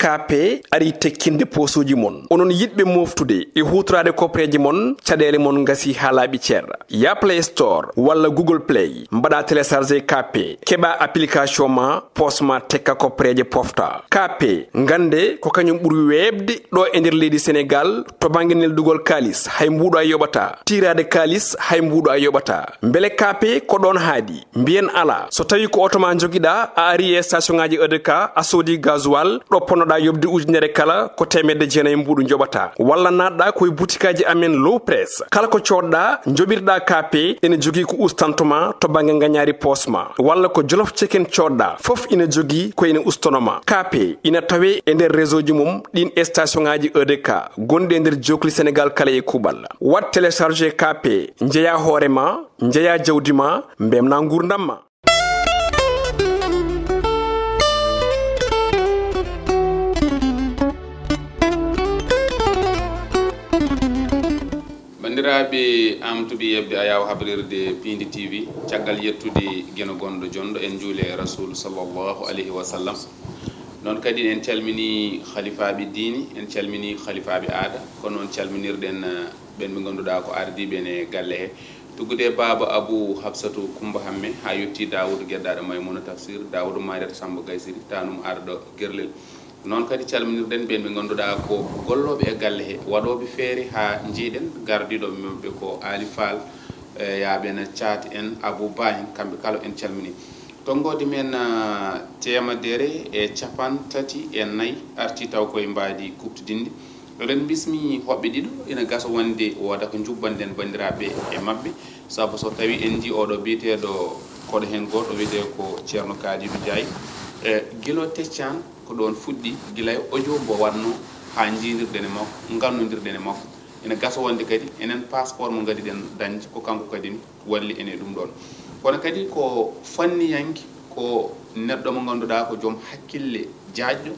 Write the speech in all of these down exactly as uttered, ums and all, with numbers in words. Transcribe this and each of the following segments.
K P ari tekkinde poosuuji mon. Onon yiɗɓe mooftude e huutoraade koppereeje mon, caɗeele mon ngasii haa laaɓi cer. Yah Play Store walla Google Play, mbaɗaa télécharger K P, keɓaa application ma, poos ma tekka koppereeje pofta. K P, ngannde ko kañum ɓuri weeɓde ɗo e nder leydi Senegaal to bannge neldugol kaalis, hay mbuuɗo a yoɓataa. Tiiraade kaalis, hay mbuuɗo a yoɓataa. Mbele K P ko ɗoon haaɗi? Mbiyen alaa. So tawii ko oto ma njogiɗaa, a arii e station ŋaaji E D K, a soodii gasoil, ɗo ponnoɗaa yoɓde ujunere kala, ko teemedde jeenayi mbuuɗu njoɓataa. Walla naatɗaa ko e butikaaji amen Low Press. Kala ko coodɗaa, njoɓirɗaa K P, ene jogii ko ustanto ma to bannge ngañaari poos ma. Walla ko Jolof Chicken coodɗaa, fof ina jogii ko ina ustono ma. K P ina tawee e nder réseau ji mum ɗiin e station ŋaaji E D K gonɗi e nder jookli Senegaal kala e kuuɓal. Waɗ télécharger K P, njeyaa hoore ma, njeyaa jawdi ma, mbeltinaa nguurndam ma. Banndiraaɓe, Amadou Yeɓde Ayaawo habrirde Piindi T V, caggal yettude Geno gonɗo jonɗo, en njuuli e Rasuulu sallallahu alayhi wa sallam. Noon kadi en calminii halifaaɓe diine, en calminii halifaaɓe aada, ko noon calminirɗen, eh, ɓeen ɓe ngannduɗaa ko ardiiɓe en e galle he. Tuggude e Baaba Abuu Hafsatu Kummba Hamme haa yettii Daawuudu Geddaaɗo Maymuna Tafsir, Daawuudu Maariyata Sammba Gaysiri, taanum arɗo Gerlel. Noon kadi calminirɗen ɓeen ɓe ngannduɗaa ko gollooɓe e galle he, waɗooɓe feere haa njiiɗen gardiiɗo maɓɓe ko Aali Faal, e Yaaɓeena Caat en, Abuu Ba en, kamɓe kala en calminii. Tonngoode men, ah, teemedere e cappanɗe tati e nayi artii taw koye mbaadi kuɓtidinndi. Eɗen mbismii hoɓɓe ɗiɗo, ina gasa wonde wooda ko njubbanɗen banndiraaɓe e maɓɓe, sabu so tawii en njii oɗo biyeteeɗo, koɗo heen gooto wiyetee ko Ceerno Kaalidu Njaay. E gila Teccaan ko ɗoon fuɗɗi, gila e audio mbo waɗnoo haa njiidirɗen e makko, ngannondirɗen e makko. Ina gasa wonde kadi enen passeport mo ngadiɗen dañde ko kanko kadi walli en e ɗum ɗoon. Kono kadi ko fanniyanke, ko neɗɗo mo ngannduɗaa ko joom hakkille jaajɗo,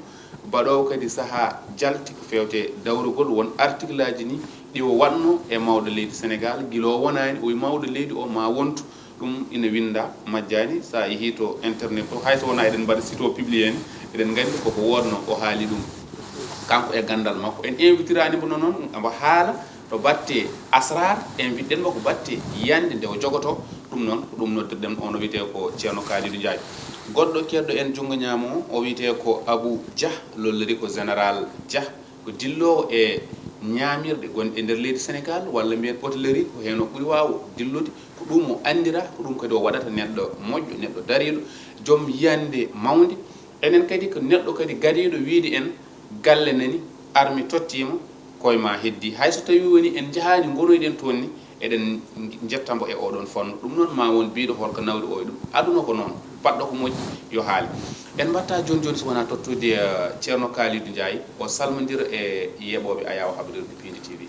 baɗoowo kadi sahaa jalti ko feewte dawrugol won article aji ni ɗi o waɗno e mawɗo leydi Senegaal, gila o wonaani o wi mawɗo leydi o ma wontu, ɗum ina winnda majjaani, so a yehii to internet to, hay so wonaa eɗen mbaɗa site o publié ni, eɗen nganndi koko woodno o haali ɗum. Kanko e ganndal makko, en invitiraani mbo noon, mbo haala to batte asrar, invitɗen mbo ko batte yiyannde nde o jogotoo. Ɗum noon, ko ɗum noddirɗen, o no wiyetee ko Ceerno Kaalidu Njaay. Goɗɗo keɗɗo en junngo ñaamo o, o wiyetee ko Abuu Jah, lollorii ko Général Jah, ko dilloowo e ñaamirɗe gonɗe e nder leydi Senegaal, walla mbiyen hôtellerie, ko heen o ɓuri waaw dillude. Ko ɗum o anndiraa, ko ɗum kadi o waɗata, neɗɗo moƴƴo, neɗɗo dariiɗo, joom yiyannde mawnde. Enen kadi ko neɗɗo kadi gadiiɗo wiyde en, galle nani, armi tottiima, koye ma heddii. Hay so tawii woni en njahaani ngonoyɗen toon ni, eɗen njetta mbo e oɗon fannu. Ɗum noon ma won biiɗo holko nawri o e ɗum. Aduna ko noon, baɗɗo ko moƴƴi, yo haali. En mbaɗta jooni jooni so wonaa tottude, eh, Ceerno Kaalidu Njaay, o salmondira e yeeɓooɓe Ayaawo habrirde Piindi T V.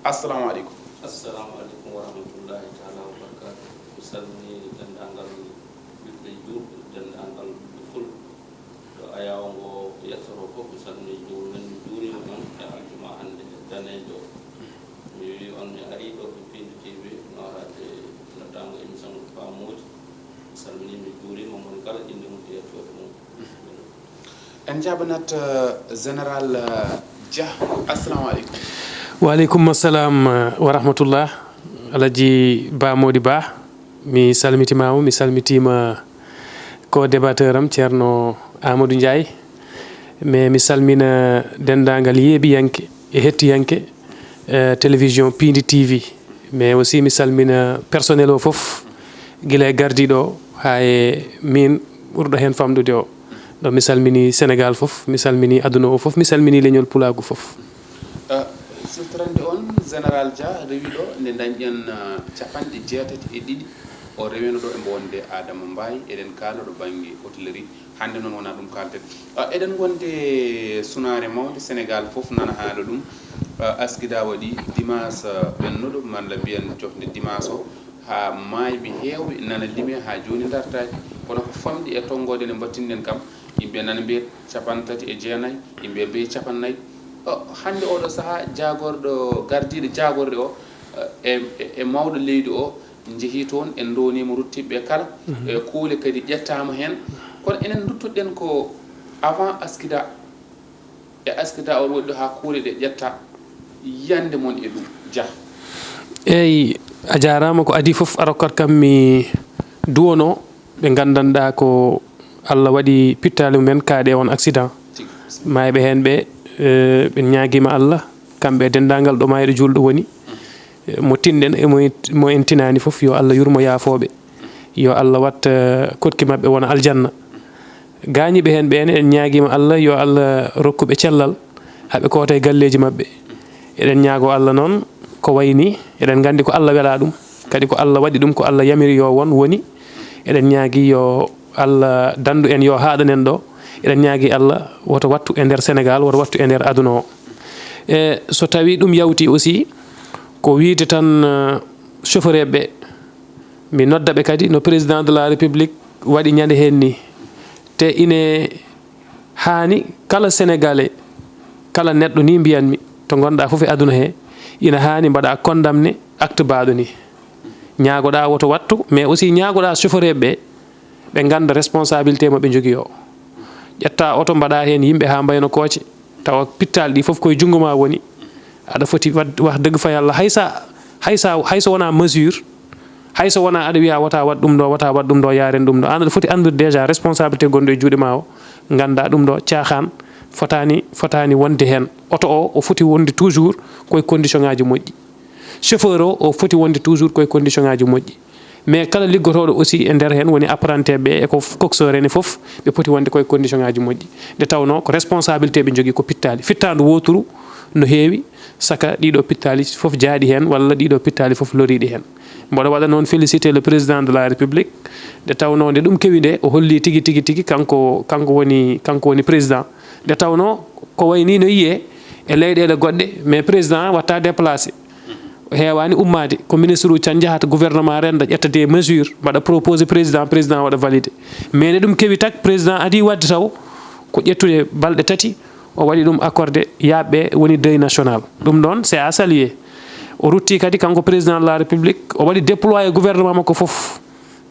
Assalamu aleykum. Assalamu aleykum wa rahmatullahi taala wa barakaatu. Mi salmini denndaangal ɓiɓɓe juulɓe, denndaangal ɓiɓɓe fulɓe. To Ayaawo ngo yettoro fof, mi salmini juulɓe men, mi juuriima on e aljuma hannde daneejo o. Mi wii on mi arii ɗo e Piindi T V, nooraade noddaango émission Paa Moodi. Mi salminii, mi juuriima, mo woni kala innde mum e yettoode mum. En njaabanat, eh, Général, eh, Dia. Assalamu aleykum. Wa aleykum assalam, eh, wa rahmatullah. Alhaji Ba Moodi Ba, mi salmitiima, mi salmitiima ko débatteur am, Ceerno Amadou Ndiaye. Mais mi salmina denndaangal yeeɓiyanke e hettiyanke, eh, télévision Piindi T V. Mais aussi mi salmina personnel o fof, gila e gardiiɗo o haa e miin ɓurɗo heen famɗude o. Donc mi salmini Sénégal fof, mi salmini aduna o fof, mi salmini leñol pulaagu fof. Eh, siftorande on, Général Dia rewi ɗo nde dañɗen, eh, capanɗe jeetati e ɗiɗi. O rewino ɗo e mbo wonde Adama Mbaye, eɗen kaala ɗo bannge hôtellerie. Hannde noon wonaa ɗum kaalten. Ah, eɗen ngonde sunaare mawnde, Senegaal fof nana haala ɗum. Ah, Asgida waɗi dimaas, ah, ɓennuɗo, malla mbiyen cofde dimaas o, haa maayɓe heewɓe nana limee haa jooni ndartaaki. Kono ko famɗi e tonngoode nde mbattinɗen kam, yimɓe nana mbiya capanɗe tati e jeenayi, yimɓe mbiya capanɗe nayi. Oh, hannde oɗo sahaa, jaagorɗo, gardiiɗo jaagorɗe o, eh, e, e, e mawɗo leydi o, njehii toon, en ndowniima ruttiiɓe ɓe kala. Mhm. E kuule kadi ƴettaama heen. Kono enen nduttuɗen ko avant Askida, Est-ce que daa oɗo waɗi ɗo haa kuule ɗe ƴetta yiyannde mon e ɗum, Jah? Eeyi, a jaaraama. Ko adii fof, a rokkat kam mi duwonoo ɓe nganndanɗaa ko Allah waɗi pittaali mumen kaaɗe on accident. Tigi. Maayɓe heen ɓe, eh, ɓe ñaagiima Allah, kamɓe e denndaangal ɗo maayɗo juulɗo woni. Eh, mo tinɗen e mo en, mo en tinaani fof, yo Allah yurmo yaafooɓe. Yo Allah wat, eh, koɗki maɓɓe wona aljanna. Gaañiiɓe heen ɓeen, en ñaagiima Allah, yo Allah rokku ɓe cellal, haa ɓe koota e galleeji maɓɓe. Eɗen ñaagoo Allah noon ko wayi nii, eɗen nganndi ko Allah welaa ɗum, kadi ko Allah waɗi ɗum, ko Allah yamiri yo won woni. Eɗen ñaagii yo Allah danndu en, yo haaɗan en ɗo. Eɗen ñaagii Allah woto wattu e nder Senegaal, woto wattu e nder aduna o. E so tawii ɗum yawtii aussi, ko wiyde tan, eh, chauffeur ɓe, mi nodda ɓe kadi no président de la République waɗi ñande heen nii. Te ine haani kala Sénégalais, kala neɗɗo nii mbiyanmi, to ngonɗaa fof e aduna he, ina haani mbaɗaa condamné acte baaɗo nii. Ñaagoɗaa woto wattu, mais aussi ñaagoɗaa chauffeur ɓe, ɓe ngannda responsabilité mo ɓe njogii o. Ƴetta oto, mbaɗa heen yimɓe haa mbayno kooce, tawa pittaali ɗi fof koye junngo ma woni. Aɗa foti waɗ-, wax dëgg fa Yàlla, hay sa, hay sa, hay so wonaa mesure, hay so wonaa aɗa wiya wota waɗ ɗum ɗo, wota waɗ ɗum ɗo, yaaren ɗum ɗo. Aan aɗa foti anndude déjà responsabilité gonɗo e juuɗe ma o, ngannda ɗum ɗo caaxaan fotaani, fotaani wonde heen. Oto o, o foti wonde toujours koye condition ngaaji moƴƴi. Chauffeur o, o foti wonde toujours koye condition ngaaji moƴƴi. Mais kala liggotooɗo aussi e nder heen, woni apprenti ɓe e ko f-, coxeur en e fof, ɓe poti wonde koye condition ngaaji moƴƴi. Nde tawnoo ko responsabilité ɓe njogii ko pittaali. Fittaandu wooturu no heewi, saka ɗiɗo pittaali fof jaaɗi heen, walla ɗiɗo pittaali fof loriiɗi heen. Mboɗo waɗa noon féliciter le président de la République, nde tawnoo nde ɗum kewi nde, o holli tigi, tigi, tigi kanko, kanko woni, kanko woni président. Nde tawnoo ko wayi nii no yiyee e leyɗeele goɗɗe, mais président watta déplacé. Heewaani ummaade, ko ministre uji tan njahata, gouvernement rennda, ƴetta des mesures, mbaɗa proposé président, président waɗa validé. Mais nde ɗum kewi tak, président adii waɗde taw ko ƴettude balɗe tati, o waɗi ɗum accordé yaaɓe woni deuil national. Ɗum ɗoon, c'est à saluer. O rutti kadi kanko président de la République, o waɗi déployé gouvernement makko fof.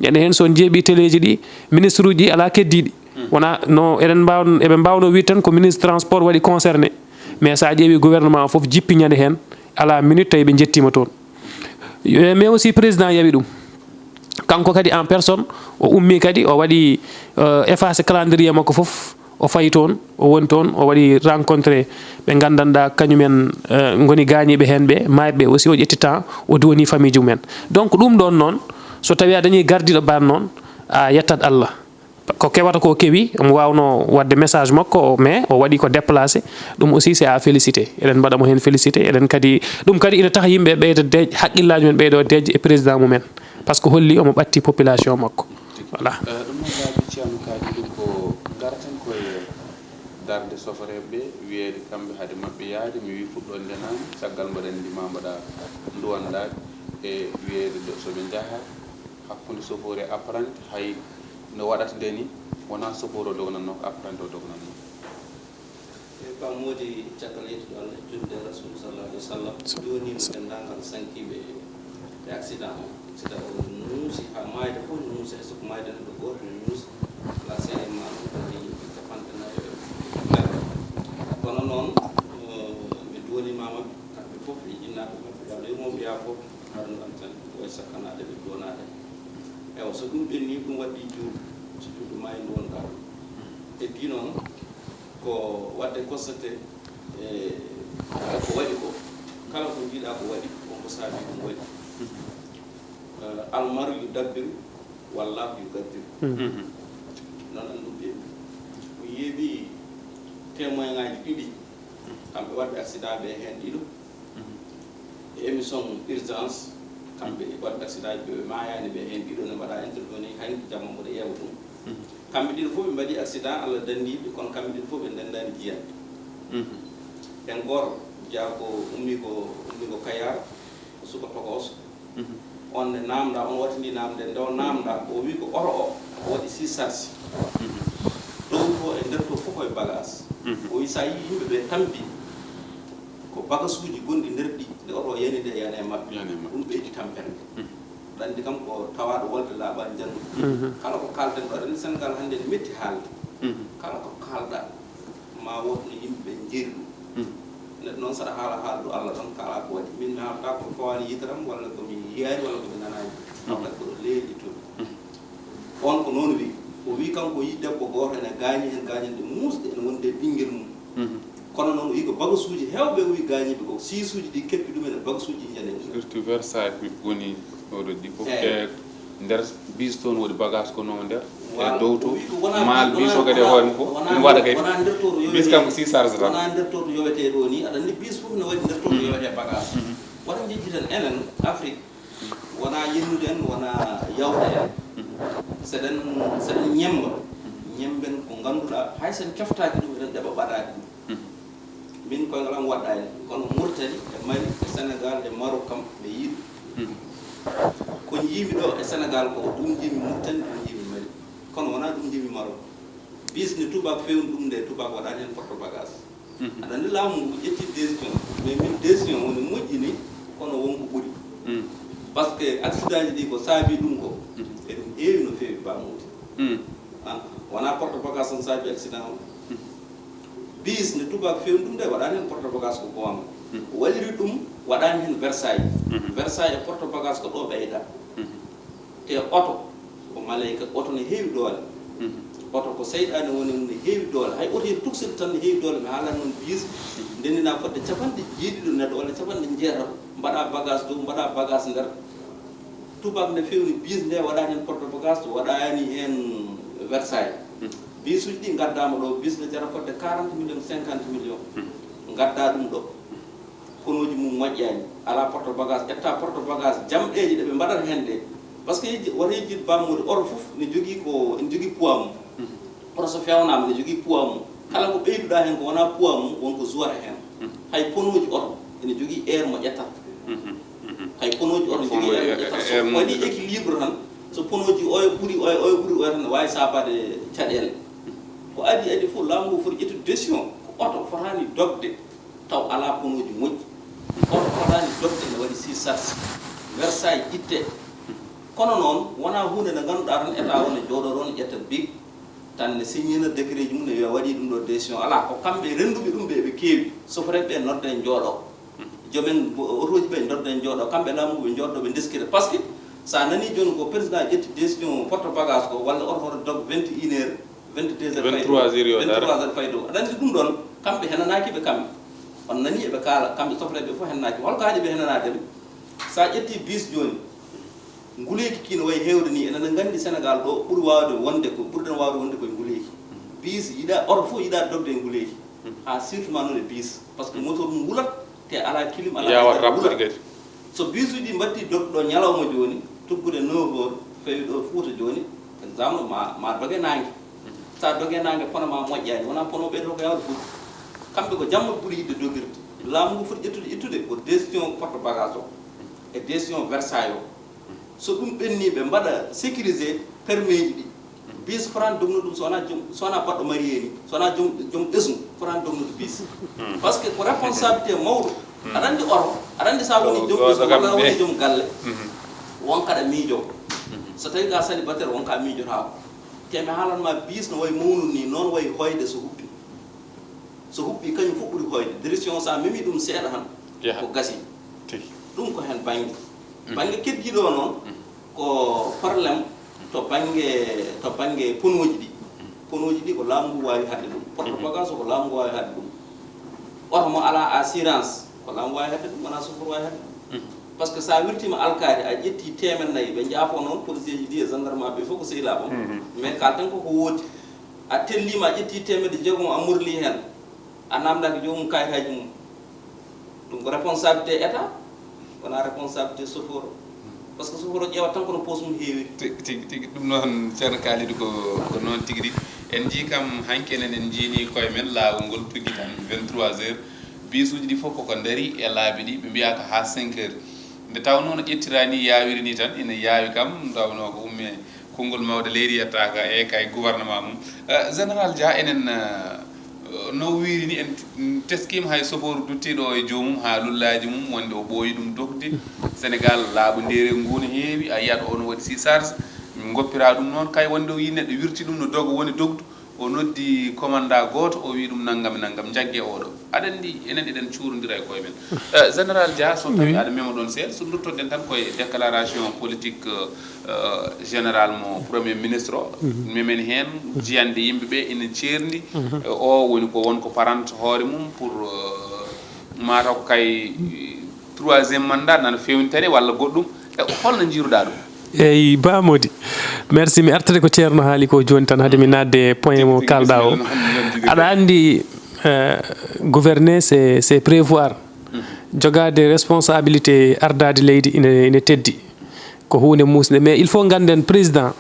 Ñande heen, so on njeeɓi téléji ɗi, ministre uji ɗi alaa keddiiɗi. Wona no eɗen mbaaw-, eɓe mbaawno wiide tan ko ministre transport waɗi concerné. Mais so a ƴeewi gouvernement o fof jippi ñande heen, alaa minute tawi ɓe njettiima toon. Eh, mais aussi président yawi ɗum. Kanko kadi en personne, o ummi kadi, o waɗi, eh, effacé calendrier makko fof, o fayi toon, o woni toon, o waɗi rencontré ɓe nganndanɗaa kañumen, eh, ngoni gaañiiɓe heen ɓe, maayɓe ɓe aussi, o ƴetti temps, o duwoni famille ji mumen. Donc ɗum ɗoon noon, so tawii a dañii gardiiɗo baan noon, a yettat Allah. Ko kewata ko kewi, omo waawnoo waɗde message makko, mais o waɗi ko déplacé. Ɗum aussi, c'est à féliciter. Eɗen mbaɗa mo heen félicité. Eɗen kadi, ɗum kadi ina taxa yimɓe ɓeyda deej-, haqqillaaji men ɓeydo deejde e président mumen. Par ce que holli omo ɓatti population makko. Voilà. Eh, ɗum noon, laabi Ceerno Kadi, ɗum ko ngaraten koye darnde soforeeɓe ɓe, wiyeede kamɓe hade maɓɓe yaade, mi wii fuɗɗoon ndenaange, caggal mbaɗa anndi ma mbaɗa nduwanɗaa e wiyeede ɗo so ɓe njaha, hakkunde sofoor e apprenti, hay no waɗata nde ni, wonaa sofoor o dognatnoo, ko apprenti o dognatnoo. E Pape Mody, caggal yettude Allah, julde e Rasul sallallahu alaihi wasallam, jooni mo denndaangal sankiiɓe e accident o. Accident o no muusi haa maayde fof no muusi, hay so ko maayde neɗɗo gooto no muusi. Alaa si a immaano kadi yimɓe capanɗe nayi e neɗɗo. Kono noon, eh, mi duwaniima maɓɓe, kamɓe fof e jinnaaɓe maɓɓe, yo Allah yurmo ɓe yaa fof. Haɗum ɗam tan, ko e sakkanaade ɓe, duwanaade. Ewa, so ɗum ɓenni, ɗum waɗi juulɗo. So juulɗo maayi, nduwanɗaa ɗum. Heddii noon, ko waɗde constaté, e, ko waɗi ko. Kala ko mbiɗa ko waɗi, ko ko saabi ɗum waɗi. Eh, almaru yudabbiru, wallaahu yugabbiru. Mhm. Noon anndum ɓe. Mi yeeɓi témoignage ɗiɗi. Kamɓe waɗɓe accident ɓe heen ɗiɗo. E émission urgence, kamɓe waɗɓe accident ɓe maayaani ɓe heen ɗiɗo ne mbaɗa intervenir, hanki jamma mboɗo ƴeewa ɗum. Mhm. Kamɓe ɗiɗo fof ɓe mbaɗi accident, Allah danndi ɓe, kono kamɓe ɗiɗo fof ɓe ndenndaani jiyanɓe. Mhm. Heen gooto jeyaa ko ummi ko, ummi ko Kayar, ko suka tokooso. Mhm. On ne naamnda, on wattindi naamnde, nde o naamnda, o wi ko oto o, o waɗi six charge. Mhm. Dow to e nder to fof e bagage. Mhm. O wi so a yii yimɓe ɓe tampi, ko bagasuuji gonɗi nder ɗi, nde oto o yani nde yana e maɓɓe. Yana e maɓɓe. Ɗum ɓeydi tampere nde. Mhm. Aɗa anndi kam ko tawaaɗo wolde laaɓaani janngo. Mhm. Kala ko kaalten ɗo, aɗa anndi Senegaal hannde ne metti haalde. Mhm. Kala ko kaalɗa, ma wood no yimɓe ɓe njeeri ɗum. Saɗa haala haaldu Allah tan, kaalaa ko waɗi. Min mi haalata ko fawaani yitere am, walla ko mi yiyaani, walla ko mi nanaani. Hawta ko ɗo leeri ittude. On ko noon wi. O wi kanko o yi debbo gooto ene gaañi heen gaañanɗe muusɗe, ene wondi e ɓinngel mum. Kono noon o yi ko bagasuuji heewɓe o wi gaañiiɓe ko, siisuuji ɗi keppi ɗum ene bagasuuji njani. Surtout Versailles ko woni oɗo ɗi fof. Eey. E nder bis toon woodi bagage ko no nder. E dow to maal bis o kadi e hoore mum fof ene waɗa kadi. Bis kam ko six charge tan. Wonaa nder to yowetee ɗo ni, aɗa anndi bis fof ne waɗi nder to yowetee bagage. Wata njejjiten enen Afrique, wonaa yennude en, wonaa yawde en. Seɗen, seɗen ñemmba. Ñemmben ko ngannduɗaa, hay sen coftaaki ɗum, eɗen ɗeɓa ɓadaade ɗum. Min koyngal am waɗɗaani, kono Mauritanie e Mali e Sénégal e Maroc kam ɓe yiɗi. Ko njiimi ɗo e Sénégal ko ɗum njiimi Mauritanie, ɗum njiimi Mali. Kono wonaa ɗum njiimi Maroc. Bis ne tubaak fewni ɗum nde tubaak waɗaani heen porte bagage. Aɗa anndi laamu ngu ƴetti décision, mais min décision woni moƴƴini, kono wonko ɓuri. Parce que accident ji ɗi ko saabi ɗum ko, eɗum heewi no feewi baamuude. Ah, wonaa porte bagage tan saabi accident o. Bis ne tubaak fewni ɗum de, waɗaani heen porte bagage ko goonga. Ko walliri ɗum, waɗaani heen Versailles. Versailles e porte bagage ko ɗo ɓeyda. Te oto ko maleyka, oto ne heewi doole. Oto ko seyɗaane woni, ne heewi doole. Hay oto yen tuksel tan ne heewi doole. Mi haalan noon bis, ndenndinaa fodde capanɗe jeeɗiɗo neɗɗo walla capanɗe njeetato, mbaɗa bagage dow, mbaɗa bagage nder. Tubaak nde fewni bis nde waɗaani heen porte bagage, waɗaani heen Versailles. Bisuuji ɗi ngaddaama ɗo, bis ne jara fodde quarante millions, cinquante millions. Ngaddaa ɗum ɗo. Konuuji mum moƴƴaani, alaa porte bagage, ƴetta porte bagage jamɗeeji ɗe ɓe mbaɗata heen ɗe. Parce que yejji-, wata yejjit bammude, oto fof ne jogii ko, ene jogii poids mum. Oto so fewnaama ne jogii poids mum. Kala ko ɓeyduɗaa heen ko wonaa poids mum, won ko zuwata heen. Hay ponooji oto ene jogii air mo ƴettata. Hay ponooji oto ne jogii air mo ƴettata. So waɗii équilibre tan, so ponooji oyo ɓuri oyo, oyo ɓuri oyo tan, ne waawi saabaade caɗeele. Ko adii adii fof, laamu ngu foti ƴettude décision, ko oto fotaani dogde taw alaa ponooji moƴƴi. Oto fotaani dogde ene waɗi six charge. Versailles itte. Kono noon, wonaa huunde nde ngannduɗaa tan, État o ne jooɗoo ɗoon, ƴetta big, tan ne signina décret ji mum, ne wiya waɗii ɗum ɗo décision. Alaa, ko kamɓe rennduɓe ɗum ɓe, ɓe keewi. Sofereeɓe ɓe nodde njooɗoo. Joom en bo-, otooji ɓe nodde njooɗoo. Kamɓe laamu ngu ɓe njooɗoo, ɓe ndeskira. Parce que so a nanii jooni ko président ƴetti décision porte bagage ko, walla oto hoto dog vingt et une heures, vingt-deux heures fay dow. Vingt-trois heures yo dara. Vingt-trois heures fay dow. Aɗa anndi ɗum ɗoon, kamɓe henanaaki ɓe kamɓe. On nanii eɓe kaala, kamɓe sofereeɓe fof henanaaki. Holko haɗi ɓe henaneede ɓe? So a ƴettii bis jooni, nguleeki kii no wayi heewde nii, enen nganndi Sénégal ɗo ɓuri waawde wonde ko, ɓurɗen waawde wonde koye nguleeki. Bis yiɗaa, oto fof yiɗaa dogde e nguleeki. Haa surtout ma noon e bis. Parce que moteur mum wulat, te alaa clim, alaa. Yawat dara, rappude wulat kadi. So bisuuji ɗi mbaɗti dogde ɗo ñalawma jooni, tuggude neuf heures, fewi ɗo Fuuta jooni, exemple, ma, ma doge naange. So a doge naange, pono ma moƴƴaani, wonaa pono ɓeydo ko yawde Fuuta. Kamɓe ko jamma ɓuri yiɗde dogirde. Laamu ngu foti ƴettude, ittude ko décision porte bagage o e décision Versailles o. So ɗum ɓennii, ɓe mbaɗa sécuriser permis ji ɗi. Bis fotaani dognude ɗum, so wonaa joom, so wonaa baɗɗo marié ni, so wonaa joom, joom ɓesngu, fotaani dognude bis. Parce que ko responsabilité mawɗo. Aɗa anndi oto, aɗa anndi so a woni joom ɓesngu walla a woni joom galle, won kaɗa miijo. So tawii ko a célibataire, won ka miijotaa ko. Te mi haalan ma, bis no wayi mawnude ni, noon wayi hoyde so huɓɓi. So huɓɓi, kañum fof ɓuri hoyde. Direction, so a memi ɗum seeɗa tan, ko gasi. Tigi. Ɗum ko heen bannge. Bannge keddiiɗo o noon, ko problème to bannge, to bannge ponooji ɗi. Ponooji ɗi ko laamu ngu waawi haɗde ɗum. Porte bagage o ko laamu ngu waawi haɗde ɗum. Oto mo alaa assurance, ko laamu waawi haɗde ɗum, wonaa chauffeur waawi haɗde ɗum. Parce que so a wirtiima alkaati, a ƴettii teemedde nayi, ɓe njaafoo noon, policier ji ɗi e gendarme ɓe fof ko sehilaaɓe am. Mais kaalten ko ko woodi. A telliima, a ƴettii teemedde jeegom, a morlii heen, a naamndaaki joomum kaayitaaji mum. Ɗum ko responsabilité État, wonaa responsabilité chauffeur o. Parce que chauffeur o ƴeewat tan ko no poos mum heewiri. Tigi, tigi, tigi. Ɗum noon, Ceerno Kalidou, ko, ko noon tigi rigi. En njii kam, hanki enen en njiini koye men laawol ngol tuggi tan, vingt-trois heures. Bisuuji ɗi fof koko ndarii e laabi ɗi, ɓe mbiyaa ko haa cinq heures. Nde tawnoo no ƴettiraa ni, yaawiri ni tan, ina yaawi kam, tawnoo ko ummee konngol mawɗo leydi yettaaka e kay gouvernement mum. Eh, Général Dia, enen, eh, no wiiri ni, en, en teskiima hay chauffeur duttiiɗo e joomum haa lullaaji mum, wonde o ɓooyi ɗum dogde. Sénégal, laaɓa ndeere ngu no heewi, a yiyat o no waɗi six charge, min ngoppiraa ɗum noon, kay wonde o yii neɗɗo wirti ɗum no doga woni dogdu, o noddi commandant gooto, o wii ɗum nanngam e nanngam, njaggee oo ɗoo. Aɗa anndi, enen eɗen cuurondira e koye men. Eh, Général Dia, so tawi aɗa mema ɗon seeɗa, so nduttoɗen tan koye déclaration politique, eh, générale mo Premier Ministre o. Memen heen, jiyande yimɓe ɓe ina ceerndi. Eh, o woni ko won ko paranta hoore mum pour, eh, mataw ko kay, eh, troisième mandat nana fewntene walla goɗɗum. Eh, holno njiiruɗaa ɗum? Eyi, Ba Mody. Merci. Mi artata ko Ceerno haali ko jooni tan, hade mi naatde e point mo kaalɗaa o. Aɗa anndi, eh, gouverner, c'est, c'est prévoir. Jogaade responsabilité ardaade leydi ina, ina teddi. Ko huunde muusnde. Mais il faut ngannden président,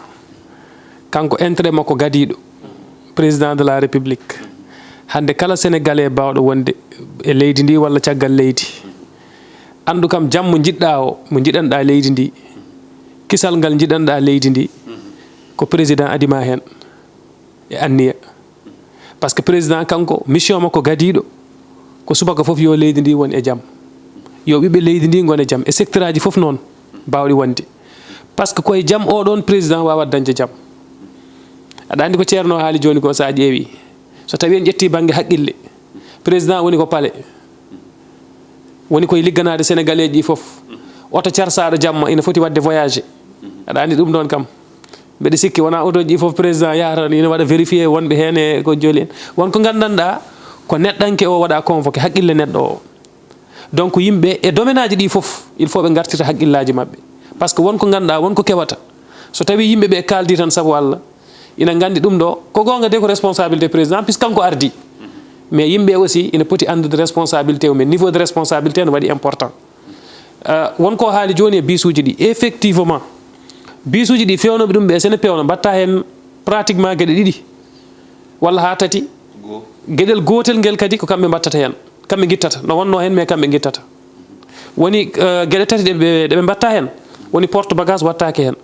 kanko intérêt makko gadiiɗo, président de la République. Hannde kala Sénégalais baawɗo wonde e leydi ndi walla caggal leydi, anndu kam jam mo njiɗɗaa o, mo njiɗanɗaa leydi ndi, kisal ngal njiɗanɗaa leydi ndi, ko président adi ma heen e anniya. Parce que président kanko, mission makko gadiiɗo, ko subaka fof yo leydi ndi won e jam. Yo ɓiɓɓe leydi ndi ngon e jam. E secteur aji fof noon baawɗi wonde. Parce que koye jam oɗon président waawat dañde jam. Aɗa anndi ko Ceerno haali jooni ko, so a ƴeewi, so tawi en ƴetti bannge haqqille, président woni ko palais, woni koye ligganaade Sénégalais ji fof. Oto carsaaɗo jamma ina foti waɗde voyagé. Aɗa anndi ɗum ɗoon kam. Mbeɗa sikki wonaa oto ji fof président yahata, ina waɗa vérifié wonɓe heen e ko joli en. Won ko nganndanɗaa ko neɗɗanke o waɗa convoqué, haqqille neɗɗo o. Donc yimɓe e domaine aji ɗi fof, il faut ɓe ngartira haqqillaaji maɓɓe. Parce que won ko ngannduɗaa, won ko kewata. So tawi yimɓe ɓe kaaldi tan sabu Allah, ina nganndi ɗum ɗo, ko goonga de ko responsabilité président, puisque kanko ardi. Mais yimɓe aussi ina poti anndude responsabilité mum, niveau de responsabilité ne waɗi important. Euh, won ko haali jooni e bisuuji ɗi. Effectivement, bisuuji ɗi fewnooɓe ɗum ɓe, so ne pewna, mbaɗta heen pratiquement geɗe ɗiɗi walla haa tati. Geɗel gootel ngel kadi ko kamɓe mbaɗtata heen, kamɓe ngittata, no wonnoo heen, mais kamɓe ngittata. Woni, euh, geɗe tati ɗe ɓe, ɗe ɓe mbaɗta heen, woni porte bagage waɗtaake heen.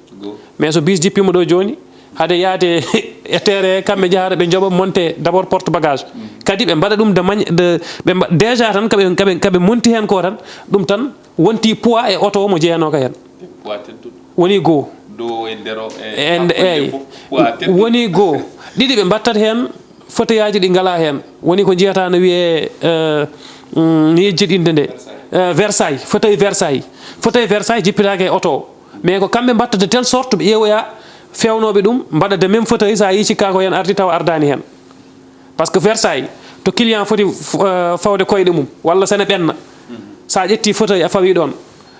Mais so bis jippiima ɗo jooni, hade yahde e terrain, kamɓe njahata ɓe njoɓa monte d'abord porte bagage. Kadi ɓe mbaɗa ɗum de mañ-, de, ɓe mba-, déjà tan kaɓe, kaɓe, kaɓe monti heen ko tan, ɗum tan wonti poids e oto o mo jeyanooka heen. Poids tedduɗo. Woni goo. Dow e nder o e e nde-, hakkunde eyi. Fof, poids tedduɗo. Woni goo. Ɗiɗi ɓe mbattat heen fauteuil aji ɗi ngalaa heen. Woni ko njiyata no wiyee, euh, mm, no yejjiɗinde nde. Versailles. Euh, Versailles, fauteuil Versailles. Fauteuil Versailles jippitaake e oto o. Mais ko kamɓe mbatta de telle sorte ɓe ƴeewoya feewnooɓe ɗum, mbaɗa de même fauteuil, so a yii cikkaa ko heen ardi tawa ardaani heen. Parce que Versailles, to client foti f-, euh, fawde koyɗe mum, walla so ene ɓenna, so a ƴetti fauteuil a fawi ɗoon,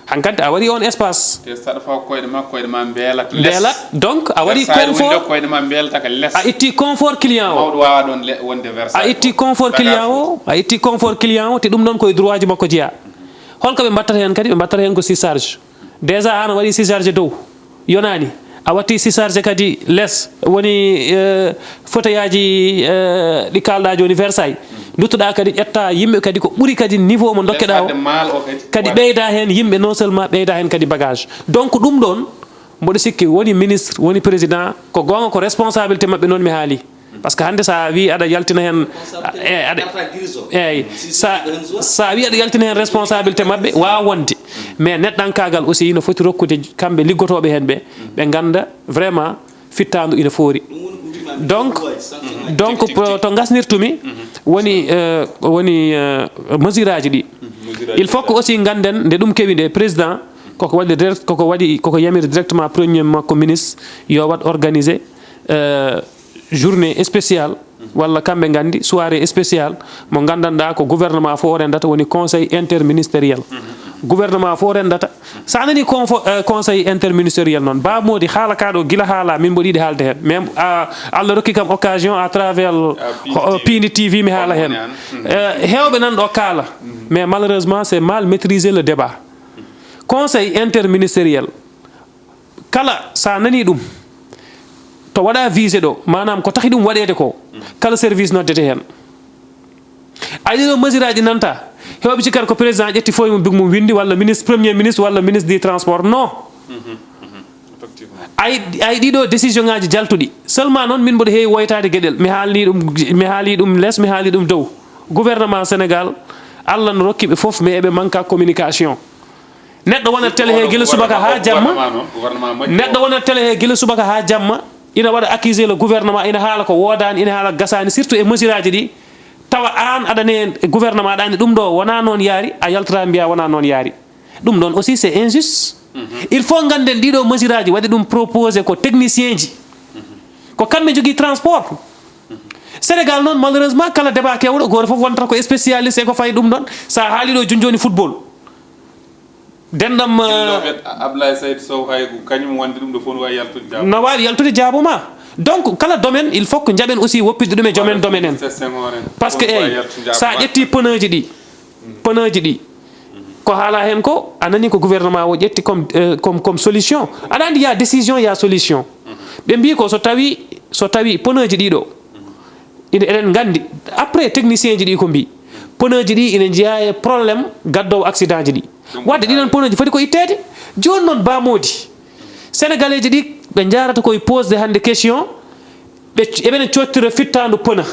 hankadi a waɗi on espace. Te so aɗa fawa koyɗe ma, koyɗe ma mbeelat les. Mbeelat, donc a waɗi Versailles woni confort, ɗo koyɗe ma mbeelata ka les. A itti confort client o. Mawɗo wawa ɗon le-, wonde Versailles. A itti confort client o, a itti confort client o, te ɗum ɗoon koye droit ji makko jeyaa. Holko ɓe mbattata heen kadi? Ɓe mbattata heen ko surcharge. Déjà an a waɗi surcharge dow, yonaani. A watti surcharge kadi les, woni, euh, fauteuil aji, euh, ɗi kaalɗaa jooni Versailles. Nduttuɗaa kadi ƴetta yimɓe kadi ko ɓuri kadi niveau mo ndokkeɗaa o. Fadde maal o kadi. Kadi ɓeyda heen yimɓe, non seulement ɓeyda heen kadi bagage. Donc ɗum ɗoon, mboɗo sikki woni ministre, woni président, ko goonga ko responsabilité maɓɓe noon mi haali. Parce que hannde so a wii aɗa yaltina heen, e, aɗa, eeyi, sa, so a wii aɗa yaltina heen responsabilité maɓɓe, waawa wonde. Mais neɗɗankaagal aussi ina foti rokkude kamɓe liggotooɓe heen ɓe, ɓe ngannda vraiment fittaandu ina foori. Donc, donc to, to ngasnirtumi, woni, euh, woni, euh, mesure aji ɗi. Il faut que aussi ngannden nde ɗum kewi nde, président koko waɗi direct, koko waɗi, koko yamiri directement premier makko ministre yo waɗ organiser, euh, journée spéciale, walla kamɓe nganndi soirée spéciale mo nganndanɗaa ko gouvernement fof o renndata, woni conseil interministériel. Gouvernement fof o renndata. So a nani confo-, euh, conseil interministériel noon, Ba Mody, haala ka ɗo gila haala, min mboɗo yiɗi haalde heen. Mais, ah, Allah rokki kam occasion à travers, euh, Pindi T V mi haala heen. Euh, heewɓe nan ɗo kaala. Mais malheureusement, c'est mal maîtrisé le débat. Conseil interministériel, kala so a nanii ɗum, to waɗaa visé ɗo, maanaam ko tahi ɗum waɗeede ko, kala service noddete heen. Ay, ɗiɗo mesure aji nanta, heewɓe cikkata ko président ƴetti fooy mum, big mum winndi, walla ministre, premier ministre, walla ministre du transport. Non. Ay, ay, ɗiɗo décision ngaji jaltuɗi. Seulement noon, min mboɗo heewi woytaade geɗel. Mi haalni ɗum, mi haali ɗum les, mi haali ɗum dow. Gouvernement Sénégal, Allah no rokki ɓe fof, mais eɓe manque communication. Neɗɗo wonat télé he gila subaka haa jamma. Neɗɗo wonat télé he gila subaka haa jamma. Ina waɗa accuser le gouvernement, ina haala ko woodaani, ina haala ko gasaani, surtout e mesure aji ɗi. Tawa aan aɗa ne gouvernement, aɗa anndi ɗum ɗo wonaa noon yaari, a yaltoraa mbiyaa wonaa noon yaari. Ɗum ɗoon aussi, c'est injuste. Il faut ngannden ɗiɗo mesure aji waɗi ɗum proposé ko technicien ji, ko kamɓe njogii transport. Sénégal noon, malheureusement, kala débat keewɗo, gooto fof wontata ko spécialiste e ko fayi ɗum ɗoon. So a haali ɗo jooni jooni football, denɗam, euh, Dillo met Ablaye Saïd Sow, hay ko kañum wonde ɗum ɗo fof no waawi yaltude jaabo. No waawi yaltude jaabo ma. Donc, kala domaine, il faut que njaɓen aussi woppitde ɗum e jomen domaine en. Parce que, eyyi, so a ƴetti pneuji ɗi, pneuji ɗi, ko haala heen ko, a nani ko gouvernement o ƴetti comme, euh, comme, comme solution. Aɗa anndi, y a décision, y a solution. Ɓe mbii ko so tawi, so tawi pneuji ɗi ɗo, ina, eɗen nganndi, après technicien ji ɗi ko mbii, pneuji ɗi ina njeyaa e problème gaddoowo accident ji ɗi. Wadde ɗi ɗon pneuji foti ko itteede. Jooni noon, Ba Mody, Sénégalais ji ɗi, ɓe njaarata koye posde hannde question, ɓe, eɓene cottira fittaandu pneu.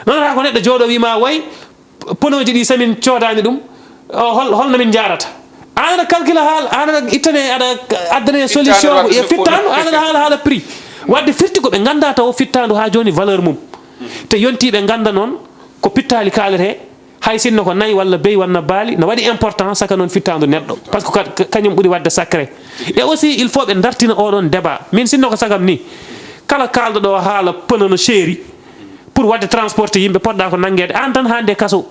Nanata ko neɗɗo jooɗo wiima, way, pneuji ɗi, so min coodaani ɗum, o, hol, holno min njaarata? Aan aɗa calcula haala, aan aɗa ittane, aɗa addane solution e fittaandu, aan aɗa haala, haala prix. Wadde firti ko ɓe nganndaa taw fittaandu haa jooni valeur mum. Te yontii ɓe ngannda noon ko pittaali kaalete, hay sinno ko nayi walla beyi walla baali, no waɗi important saka noon fittaandu neɗɗo. Parce que ka-, ka-, kañum ɓuri waɗde sacré. Et aussi, il faut ɓe dartina oɗon débat. Min sinno ko sagam ni, kala kaalɗo ɗo haala pneu no seeri, pour waɗde transporté yimɓe, poɗɗa ko nanngeede aan tan haa nde kaso.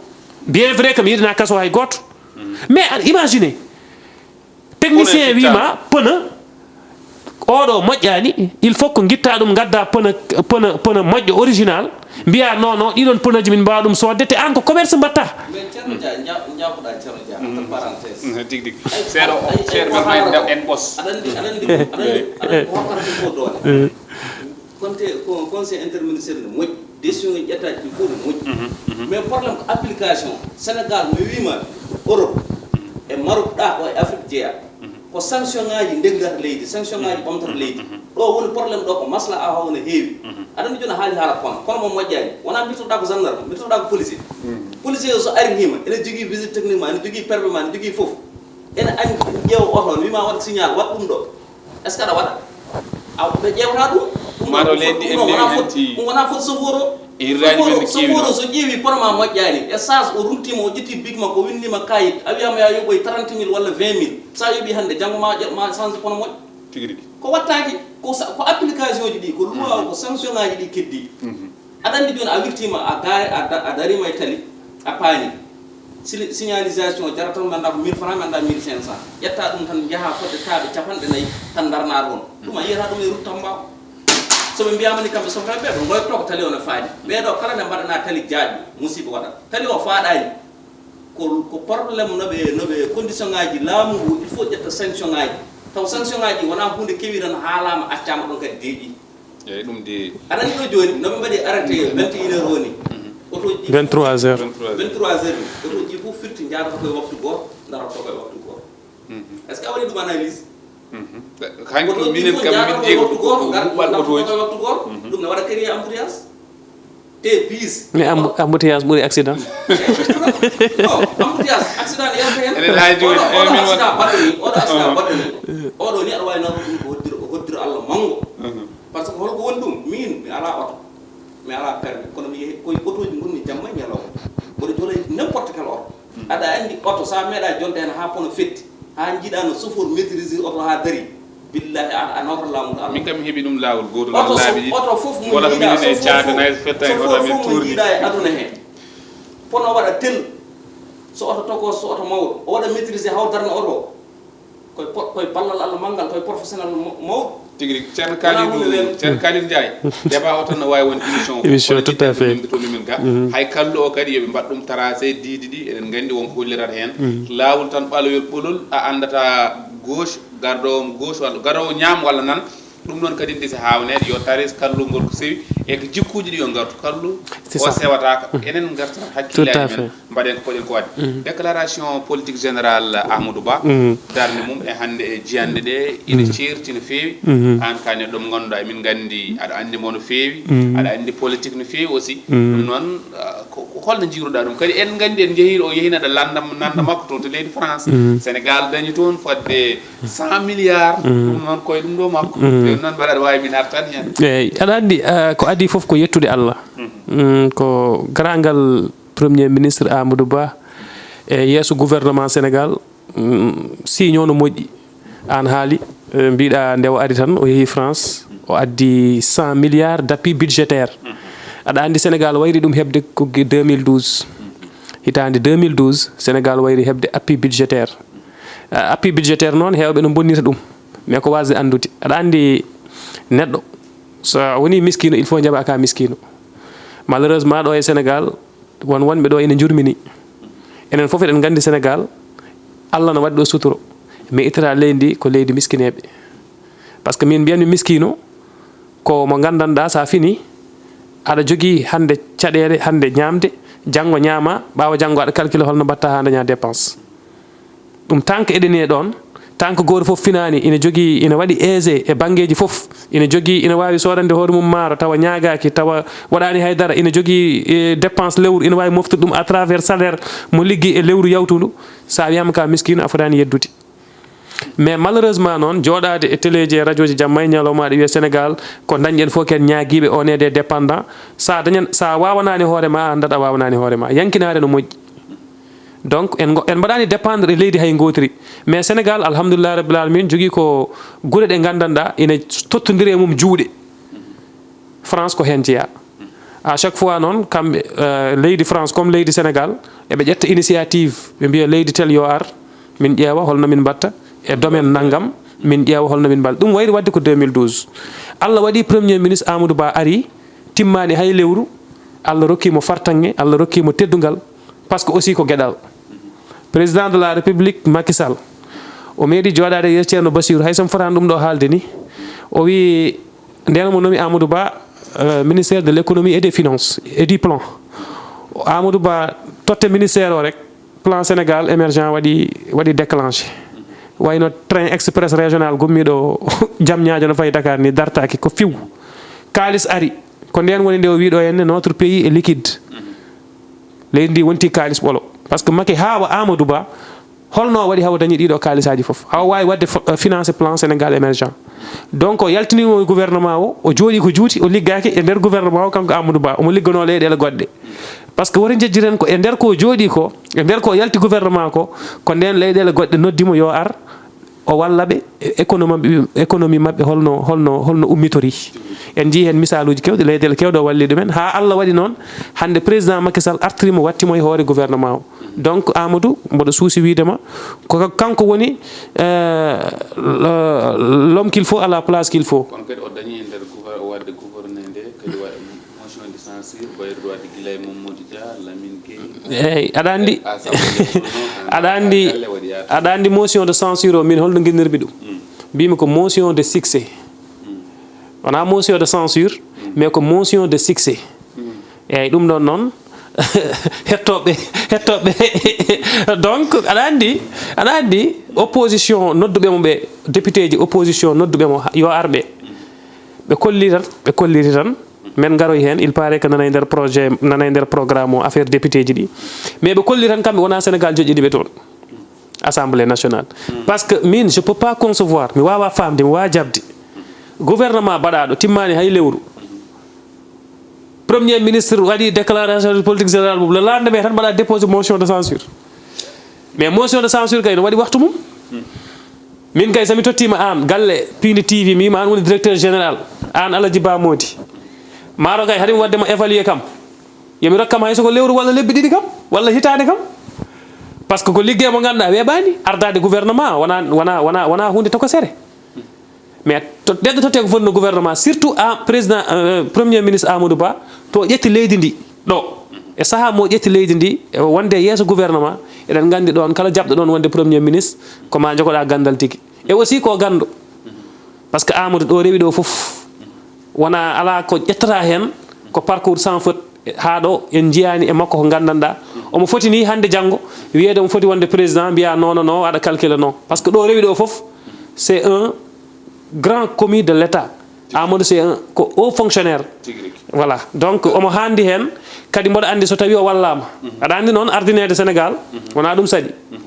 Bien vrai que mi yiɗana kaso hay gooto. Mais aɗa imagine, technicien wiima pneu oɗo moƴƴaani, il faut ko ngitta ɗum, ngadda pneu, pneu, pneu moƴƴo original, mbiya non, non, ɗiɗon pneuji min mbaawa ɗum soodde, te aan ko commerce mbatta. Mais Ceerno Dia, nja-, njaafoɗa Ceerno Dia, entre parenthèse. Tigi, tigi. Ay, seeɗa, ay, ay, seeɗa, ko men may haala en ɓos. Aɗa anndi, aɗa anndi, aɗa anndi, aɗa anndi ko hokkata ɗum ko doole. Konte-, ko conseil interministériel ne moƴƴi, décision ngaji ƴettaaɗi ɗi fof ne moƴƴi. Mais problème ko application. Sénégal, mi wiima Europe, e Maroc ɗa ko e Afrique jeeya. Ko sanction ngaji ndeggata leydi, sanction ngaji ɓamtata leydi. Ɗo woni problème ɗo, ko maslaha o ne heewi. Aɗa anndi jooni a haali haala kono, kono mo moƴƴaani. Wona mbirtoɗa ko gendarme, mbirtoɗa ko policier. Policier o so ari hima, ene jogii visite technique ma, ene jogii permis ma, ene jogii fof. Ene anndi, ƴeewa oto o, wiima waɗ signal, waɗ ɗum ɗo. Est-ce que aɗa waɗa? Aw, ɓe ƴeewata ɗum. Ɗum ɗo, ɗum wonaa foti, ɗum wonaa foti chauffeur o. Hirraaji men no keewi noon. Chauffeur o so ƴeewi pono ma moƴƴaani, essence o runtiima, o ƴetti bic makko, o winndiima kayit, a wiyaama yaa yoɓoy trente mille walla vingt mille. So a yoɓii hannde, janngo ma ƴe-, ma change pono moƴƴo. Tigi rigi. Ko waɗtaake, ko sa-, ko application ji ɗi, ko loi o, ko sanction ngaji ɗi keddi. Aɗa anndi jooni a wirtiima, a gaari, a da-, a dariima e tali, a paani. Sili-, signalisation jarata tan, mi anndaa ko mille francs, mi anndaa mille cinq cents. Ƴetta ɗum tan, njaha fodde taaɓe capanɗe nayi, tan ndarna ɗoon. Ɗum a yiyata ɗum e route Tamba o. So ɓe mbiyaama ni kamɓe sofnaaɓe ɓee, ɓe ngoyto ko tali o no faadi. Ɓee ɗo kala nde mbaɗanaa tali jaajɗo, musiba waɗat. Tali o faaɗaani. Ko, ko problème no ɓe, no ɓe condition ngaji laamu ngu, il faut ƴetta sanction ngaji. Taw sanction ngaji wonaa huunde kewi tan haalaama, accaama ɗoon kadi deeƴi. Eeyi, ɗum de. Aɗa anndi ɗo jooni, no ɓe mbaɗi arrêté vingt et une heures o ni. Otoji ɗi fof vingt-trois heures. Vingt-trois heures ni. Otoji ɗi fof firti, njaarata koye waktu gooto, darata koye waktu gooto. Est-ce que a waɗi ɗum analyse? Hanki minen kam, min jeego ko huɓɓal otoji. Otoji ɗi fof njaarata koye waktu gooto, darata koye waktu gooto. Ɗum ne waɗa créer embouteillage. Te bis. Mais emb-, embouteillage ɓuri accident. Non, embouteillage, accident ne yalta heen. Enen hay jooni, oɗo, oɗo accident baɗɗo ni, oɗo accident baɗɗo ni. Oɗo ni aɗa waawi nawrude ɗum ko hoddiro, ko hoddiro Allah manngo. Parce que holko woni ɗum? Min, mi alaa oto. Mi alaa permis. Kono mi yehi koye otoji ngonmi jamma e ñalawma. Mboɗo joola e n'importe quel oto. Aɗa anndi oto, so a meeɗaa jonde heen haa pono fetti, haa njiiɗaa no chauffeur maîtrisir oto haa darii, billahi, a, a nawtat laamu ngu. Min kam mi heɓi ɗum laawol gootol, oto so, laabi ɗiɗi. Oto fof mo njiiɗaa, minen e chauffeur caade fof, nayi so fettaani oto amen tourni. Chauffeur fof mo njiiɗaa e aduna heen, pono waɗa tel, so oto tokos, so oto mawɗo, o waɗa maîtriser, haw darna oto o. Koye po-, koye ballal Allah manngal, koye professionnel mo-, mawɗo. Tigi rigi. Ceerno Kalidou, Ceerno Kalidou Ndiaye, débat o tan no waawi won émission. Émission, tout à fait. Kono jiɗɗen ɗum yimɓe to lumen ga. Hay kalluɗo o kadi, yo ɓe mbaɗ ɗum tracé, diidi ɗi, eɗen nganndi won ko hollirata heen. Laawol tan, ɓalowel ɓolol, a anndata gauche, garɗo o gauche, walla garɗo o ñaam walla nan. Ɗum noon kadi, nde si haawneede, yo taris kallu ngol ko sewi, e ko jikkuuji ɗi yo ngartu. Kallu o sewataaka. Enen ngartata hakkillaaji men. Tout à fait. Mbaɗen ko poɗen ko waɗde. Déclaration politique générale Amadou Ba, darnde mum e hannde e jiyannde ɗe, ina ceerti no feewi. Aan ka neɗɗo mo ngannduɗaa, emin nganndi aɗa anndi mo no feewi, aɗa anndi politique no feewi aussi. Ɗum noon, ah, ko, ko holno njiiruɗaa ɗum? Kadi en nganndi en njehii, o yehii nanda lannda, nanda makko toon to leydi France. Sénégal dañi toon fodde cent milliards. Ɗum noon koye ɗum ɗo makko. Ɗum noon mbaɗa aɗa waawi min artan heen. Eeyi, aɗa anndi, ah, ko adii fof ko yettude Allah. Mm, ko garaangal Premier Ministre Amadou Ba e yeeso gouvernement Sénégal, mm, siiñoo no moƴƴi. Aan haali, eh, mbiɗa nde o ari tan, o yehi France, o addi cent milliards d'appui budgétaire. Aɗa anndi Sénégal wayri ɗum heɓde ko ge-, deux mille douze. Hitaande deux mille douze, Sénégal wayri heɓde appui budgétaire. Ah, appui budgétaire noon, heewɓe no mbonnita ɗum. Mais ko waasde anndude. Aɗa anndi neɗɗo, so a woni miskiino, il faut njaɓaa ka miskiino. Malheureusement, ɗo e Sénégal, won wonɓe ɗo ina njurmini. Enen fof eɗen nganndi Sénégal, Allah no waɗi ɗo suturo. Mais itata leydi ndi ko leydi miskineeɓe. Par ce que min mbiyatmi miskiino, ko mo nganndanɗaa so a fini, aɗa jogii hannde caɗeele, hannde ñaamde, janngo ñaama, ɓaawo janngo aɗa calcule holno mbaɗta haa ndañaa dépense. Ɗum tant que eɗeni e ɗoon, tant que gooto fof finaani, ina jogii, ina waɗi aisé e banngeeji fof, ina jogii, ina waawi soodande hoore mum maaro, tawa ñaagaaki, tawa waɗaani hay dara, ina jogii, e, dépense lewru, ina waawi moftude ɗum à travers salaire mo liggi e lewru yawtundu, so a wiyaama ka miskiino, a fotaani yeddude. Mais malheureusement noon, jooɗaade e téléji e rajooji jamma e ñalawma, aɗa wiya Sénégal, ko dañɗen fof ko en ñaagiiɓe, on est des dépendants. So a dañan, so a waawanaani hoore ma, a anndat a waawanaani hoore ma. Yankinaare no moƴƴi. Donc, en ngo-, en mbaɗaani dépendre e leydi hay ngootiri. Mais Sénégal, alhamdulillah rabbil alamin, jogii ko gure ɗe nganndanɗaa ina tottondiri e mum juuɗe. France ko heen jeyaa. À chaque fois noon, kamɓe, euh, leydi France comme leydi Sénégal, eɓe ƴetta initiative, ɓe mbiya leydi tel yo ar, min ƴeewa holno min mbaɗta e domaine nanngam, min ƴeewa holno min mbaɗta. Ɗum wayri waɗde ko deux mille douze. Allah waɗi Premier Ministre Amadou Ba ari, timmaani hay lewru, Allah rokki mo fartaŋŋe, Allah rokki mo teddungal, par ce que aussi ko geɗal. Président de la République Macky Sall, o meeɗi jooɗaade e yeeso Ceerno Bassirou, hay so mi fotaani ɗum ɗo haalde ni, o wi, ndeen mo nomi Amadou Ba, euh, ministère de l'économie et des finances et du plan. Amadou Ba totte ministère o rek, plan Sénégal émergent waɗi, waɗi déclenché. Wayno train express régional gummiiɗo Diamniadio no fayi Dakar ni dartaaki, ko fiw. Kaalis ari, ko ndeen woni nde o wi ɗo henne, notre pays est liquide. Leydi ndi wonti kaalis ɓolo. Par ce que Macky haa wa Amadou Ba, holno o waɗi hawa dañi ɗiɗo kaalisaaji fof? Hawa waawi waɗde fo-, eh, financé plan Sénégal émergent. Donc, o yaltiniima e gouvernement o, o jooɗii ko juuti, o liggaaki e nder gouvernement o, kanko Amadou Ba, omo ligganoo leyɗeele goɗɗe. Par ce que woto njejjiren ko e nder ko o jooɗii ko, e nder ko o yalti gouvernement ko, ko ndeen leyɗeele goɗɗe noddi mo yo ar, o walla ɓe, e économie maɓɓe, économie maɓɓe holno, holno, holno ummitori. En njii heen misaaluuji keewɗi, leyɗeele keewɗe o walli ɗumen. Haa Allah waɗi noon, hannde président Macky Sall artiri mo, watti mo e hoore gouvernement o. Donc, Amadou, mboɗo suusi wiide ma, ko ka-, kanko woni, euh, le-, l'homme qu'il faut à la place qu'il faut. Kono kadi o dañi e nder gouver-, waɗde gouverneur nde, kadi waɗi motion de censure, bayruɗo waɗde gila e Mamadou Dia, Lamine Gueye. Eeyi, aɗa anndi, Assemblée nationale, aɗa anndi, galle waɗi yaade. Aɗa anndi motion de censure o, min holno nginnirmi ɗum? Mm. Mbiymi ko motion de succès. Mm. Wonaa motion de censure, mm, mais ko motion de succès. Mm. Eeyi, ɗum ɗoon noon, hettooɓe, hettooɓe. Donc, aɗa anndi, aɗa anndi opposition nodduɓe mo ɓe, député ji opposition nodduɓe mo, yo ar ɓe. Ɓe kolli tan, ɓe kolliri tan. Men ngaroy heen, il paraît que nana e nder projet, nana e nder programme o affaire député ji ɗi. Mais ɓe kolli tan kamɓe wonaa Sénégal joƴƴini ɓe toon. Assemblée nationale. Mm. Par ce que min, je peux pas concevoir, mi waawaa faamde, mi waawaa jaɓde. Gouvernement baɗaaɗo, timmaani hay lewru. Premier ministre waɗi déclaration de politique générale mum, le lendemain tan mbaɗa déposé motion de censure. Mais motion de censure kay no waɗi waktu mum. Min kay, so mi tottiima aan galle Piindi T V, mi wiima aan woni directeur général, aan Alaji Ba Moodi. Maaro kay, haɗi mi waɗde ma évaluer kam. Yo mi rokka ma hay so ko lewru walla lebbi ɗiɗi kam, walla hitaande kam. Par ce que ko liggey mo ngannduɗaa weeɓaani, ardaade gouvernement, wonaa, wonaa, wonaa, wonaa huunde tokosere. Mais to, neɗɗo tottee ko foti no gouvernement, surtout a président, euh, premier ministre Amadou Ba, to ƴetti leydi ndi, ɗo, e sahaa mo ƴetti leydi ndi, e wonde yeeso gouvernement, eɗen nganndi ɗoon, kala jaɓɗo ɗoon wonde premier ministre, ko ma njogoɗaa ganndal tigi. E aussi ko ganndo. Par ce que Amadou ɗo rewi ɗo fof, wonaa, alaa ko ƴettata heen, ko parcours sans faute. Haa ɗo en njiyaani e makko ko nganndanɗaa. Omo foti ni hannde janngo wiyeede omo foti wonde président, mbiyaa non, non, non, aɗa calcule non. Par ce que ɗo rewi ɗo fof, c'est un grand commis de l'État. Amadou, c'est un, ko haut fonctionnaire. Tigi rigi. Voilà. Donc, omo haandi heen. Kadi mboɗo anndi so tawi o wallaama. Mhm. Aɗa anndi noon ardineede Sénégal, mhm, wonaa ɗum saɗi. Mhm.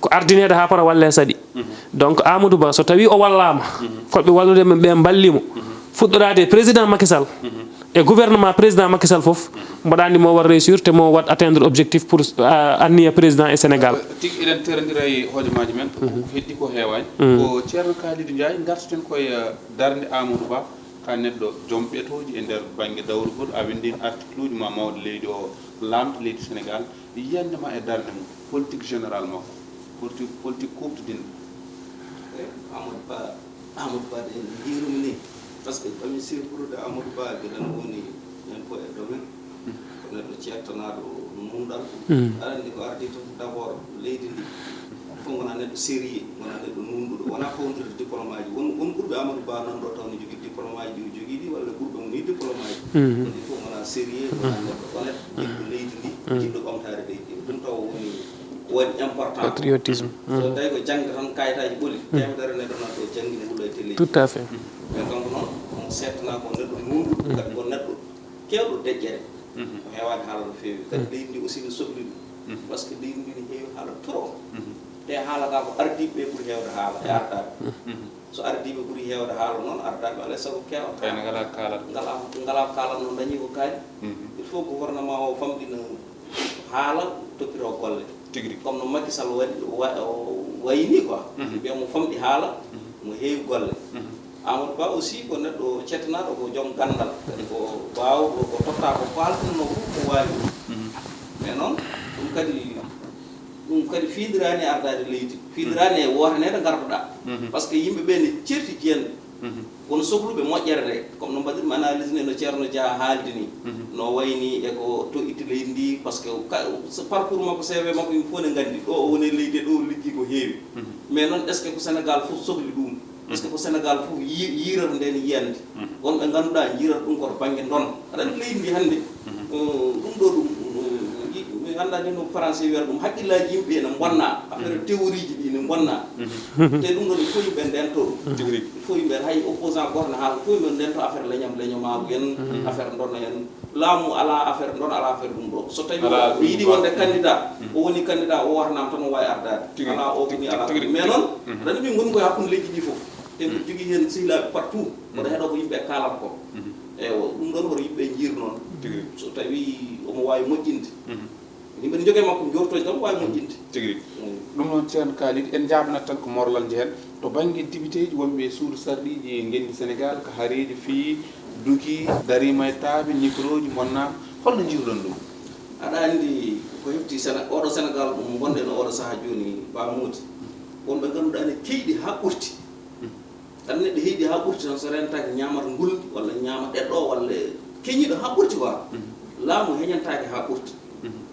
Ko ardineede haa para walle saɗi. Mhm. Donc, Amadou Ba, so tawi o wallaama, mhm, fotɓe wallude mo ɓe mballi mo. Mhm. Fuɗɗoraade e président Macky Sall. Mhm. E gouvernement président Macky Sall fof, mboɗo anndi mo waɗa réussir te mo waɗa atteindre objectif pour, ah, anniya président e Sénégal. Tigi eɗen terondira e hojomaaji men. Heddi ko heewaani. Ko Ceerno Kalidou Ndiaye, ngartaten koye, eh, darnde Amadou Ba, ka neɗɗo joom ɓetooji e nder bannge dawrugol. A winndin article uji ma mawɗo leydi o, laamɗo leydi Sénégal. Yiyannde ma e darnde mum, politique générale makko, politique, politique kuuɓtodinɗo. Eyi, Amadou Ba, Amadou Ba de, no njiirumi ni, par ce que ɓami surprude Amadou Ba, giɗan woni impôt et domaine. Ko neɗɗo ceertanaaɗo no nunɗal. Aɗa anndi ko ardi toon d' abord leydi ndi, fof wona neɗɗo sérieux, wona neɗɗo nunɗuɗo, wona fawondirde diplôme aji. Won, won ɓurɓe Amadou Ba nan ɗo taw ne jogii diplôme aji ɗi o jogii ɗi, walla ɓurɓe mo ni diplôme aji. Kono il faut wona sérieux, wona neɗɗo honnête, jiɗɗo leydi ndi, jiɗɗo ɓamtaare leydi ndi. Ɗum taw woni, woni important. Patriotisme. So tawi ko jangde tan, kayitaaji ɓoli, temedere neɗɗo nan ɗo janggi ne wulla e télé. Tout à fait. Mais kanko noon, omo seettanaa ko neɗɗo nunɗo, kadi ko neɗɗo keewɗo deƴƴere. O heewaani haala no feewi. Kadi leydi ndi aussi no sohli ɗum. Par ce que leydi ndi ne heewi haala trop. Te haala ka ko ardiiɓe ɓe ɓuri heewde haala e ardaaɓe. So ardiiɓe ɓuri heewde haala noon, ardaaɓe alaa e sago keewata. Kayna ngalaa ko kaalata. Ngalaa, ngalaa ko kaalata noon, dañii ko kaali. Il faut gouvernement o famɗina haala, toppitoo golle. Tigi rigi. Comme no Macky Sall waɗi, wa-, o wayi ni quoi. Mbiya mo famɗi haala, mo heewi golle. Amadou Ba aussi ko neɗɗo cettanaaɗo, ko joom ganndal. Kadi ko baawɗo, ko tottaa ko kaalɗunoo fof ko waawi. Mais noon, ɗum kadi, ɗum kadi fiidiraani e ardaade leydi. Fiidiraani e wootaneede ngarduɗaa. Par ce que yimɓe ɓe ne certi jiyanɓe. Kono sohluɓe moƴƴere nde, comme no mbaɗirmi analyse ni, no Ceerno Dia haaldi ni, no wayi ni e ko to itti leydi ndi, par ce que ka-, so parcours makko, C V makko, yimɓe fof ne nganndi, ɗo o woni e leydi, ɗo o liggii ko heewi. Mais noon, est ce que ko Sénégal fof sohli ɗum? Est ce que ko Sénégal fof yi-, yiirata ndeen yiyannde? Wonɓe ngannduɗaa njiirata ɗum koto bannge ndona. Aɗa anndi leydi ndi hannde, eh, ɗum ɗo ɗum, eh, yi-, mi anndaa ni no français wiyata ɗum, hakkillaaji yimɓe ene mbonna, affaire théorie ji ɗi ne mbonna. Te ɗum ɗo, il faut yimɓe ndento ɗum. Tigi rigi. Il faut yimɓe, hay opposant gooto ne haala, il faut yimɓe ndento affaire leñam, leñamaagu en, affaire ndona en. Laamu alaa affaire ndona, alaa affaire ɗum ɗo. So tawi o yiɗi wonde candidat, o woni candidat, o wootanaama tan, o waawi ardaade. Alaa o woni, alaa. Mais noon, aɗa anndi min ngoni koye hakkunde leydi ndi fof. Te mbiɗa jogii heen sehilaaɓe partout, mboɗo heɗoo ko yimɓe kaalata ko. Eywa, ɗum ɗoon hoto yimɓe njiir noon. Tigi rigi. So tawi omo waawi moƴƴinde. Yimɓe ne njogii makko njoortooji tan, waawi moƴƴinde. Tigi rigi. Ɗum noon, Ceerno Kalidou, en njaabanat tan ko morlal njehen. To bannge député ji wonɓe e suudu sarɗiiji ngenndi Sénégal, ko hareeji fii duki, dariima e taaɓe, micro ji, monnaama. Holno njiiruɗon ɗum? Aɗa anndi ko hefti Séné-, oɗo Sénégal mo ngonɗen oɗo sahaa jooni, Ba Mody, wonɓe ngannduɗaa ne keyɗi haa ɓurti. Tan neɗɗo heyɗi haa ɓurti tan, so rentaaki ñaamata ngulndi walla ñaama ɗeɗɗo walla keñiiɗo haa ɓurti quoi. Laamu heñantaake haa ɓurti.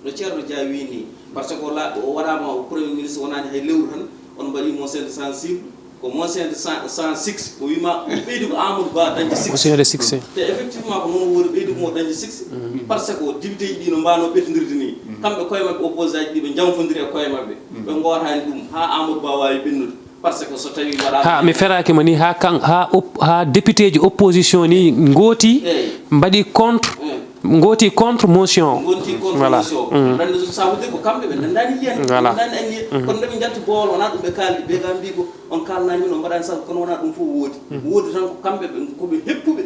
No Ceerno Dia wii nii, par ce que o la-, o waɗaama o premier ministre wonaani hay lewru tan, on mbaɗii motion de censure. Ko motion de cent, cent six, o wii ma ɓeydi ko Amadou Ba dañde six. Motion de succès. Te effectivement ko noon woni, ɓeydi ko mo dañde six. Par ce que député ji ɗi no mbaanoo ɓettondirde nii. Kamɓe koye maɓɓe opposant ji ɗi ɓe njanfondiri e koye maɓɓe. Ɓe ngootaani ɗum haa Amadou Ba waawi ɓennude. Par ce que so tawi waɗaama. Ha mi feraaki ma ni, ha kan, ha op-, ha député ji opposition ni ngooti, mbaɗi contre, ngooti contre motion. Ngonti contre Voilà. Motion. Ɗande so, ça veut dire ko kamɓe ɓe ndendaani yiyan, Voilà. Ndendaani anniya. Kono nde ɓe njalti boowal, wonaa ɗum ɓe kaaldi, ɓe kam mbii ko on kaalnaani min, on mbaɗaani sabu, kono wonaa ɗum fof woodi. Woodi tan ko kamɓe ɓe, ko ɓe heppuɓe.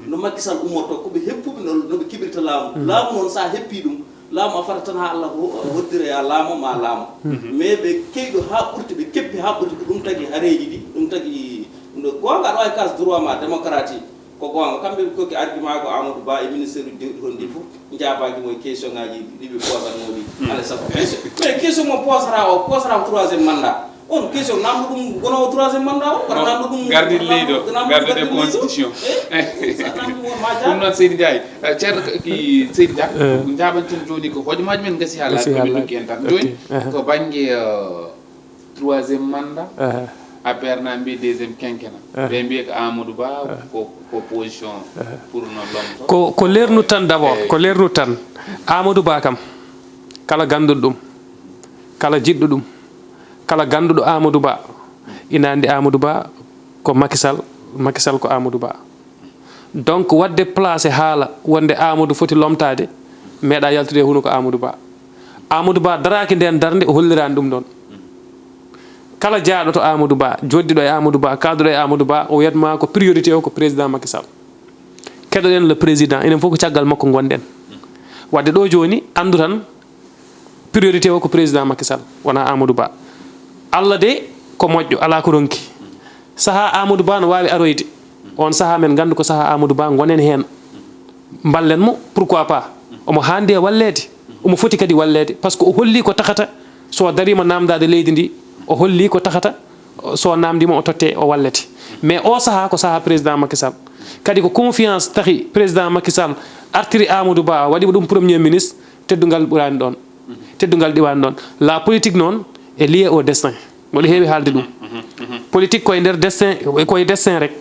No Macky Sall ummortoo, ko ɓe heppuɓe no, no ɓe keɓirta laamu. Laamu noon, so a heppii ɗum, laamu a fata tan haa Allah ho-, hoddira ya laamo ma laamo. Mais ɓe keyɗo haa ɓurti, ɓe keppi haa ɓurti, ko ɗum tagi hareeji ɗi, ɗum tagi no goonga aɗa waawi kas droit ma démocratie. Ko goonga, kamɓe ɓe kokki argument ko Amadou Ba e ministère uji dewɗi toon ɗi fof, njaabaaki mo e question ngaji ɗi ɓe poosatnoo ɗi. Alaa e sago question. Mais question mo poosata o, poosata ko troisième mandat. On question, namdo ɗum gonoowo troisième mandat o, walla namdo ɗum Gardien de leydi o, namdo gardien de gardien de leydi o. Constitution. Eh, sa namdi mo ma Ɗum noon, Seydi Ndiaye, eh, ceerno, ki Seydi Dia, ko njaabanten jooni ko hojomaaji men ngasi haalaaji, Ngasi ko min haalaaji. ndokki en tan. Jooni, Aha. Ko bannge, eh, troisième mandat, Aha. A P R na mbiya deuxième quinquennat. Aha. Ɓe mbiya ko Amadou Ba, ko, ko position pour no lomto. Ko, ko leernu tan d'abord, Eyi. Ko leernu tan. Amadou Ba kam, kala gannduɗo ɗum, kala jiɗɗo ɗum, kala gannduɗo Amadou Ba, ina anndi Amadou Ba ko Macky Sall, Macky Sall ko Amadou Ba. Donc, waɗde placé haala wonde Amadou foti lomtaade, meeɗa yaltude e hunuko Amadou Ba. Amadou Ba daraaki ndeen darnde, o holliraani ɗum ɗoon. Kala jaaɗoto Amadou Ba, jooɗiiɗo e Amadou Ba, kaaduɗo e Amadou Ba, o wiyat ma ko priorité o ko président Macky Sall. Keɗoɗen le président, enen fof ko caggal makko ngonɗen. Wadde ɗo jooni, anndu tan, priorité o ko président Macky Sall, wonaa Amadou Ba. Allah de ko moƴƴo, alaa ko ronki. Sahaa Amadou Ba no waawi aroyde. On sahaa men nganndu ko sahaa Amadou Ba, ngonen heen. Mballen mo, pourquoi pas? Omo haandi e walleede. Omo foti kadi walleede, par ce que o holli ko tahata so dariima naamndaade leydi ndi, o holli ko tahata so naamndiima o totte, o wallete. Mais o sahaa ko sahaa président Macky Sall. Kadi ko confiance tahi président Macky Sall artiri Amadou Ba, waɗi ɗum premier ministre, teddungal ɓuraani ɗoon. Teddungal ɗiwaani ɗoon. La politique noon est liée au destin. Mboɗo heewi haalde ɗum. Politique koye nder destin, koye destin rek.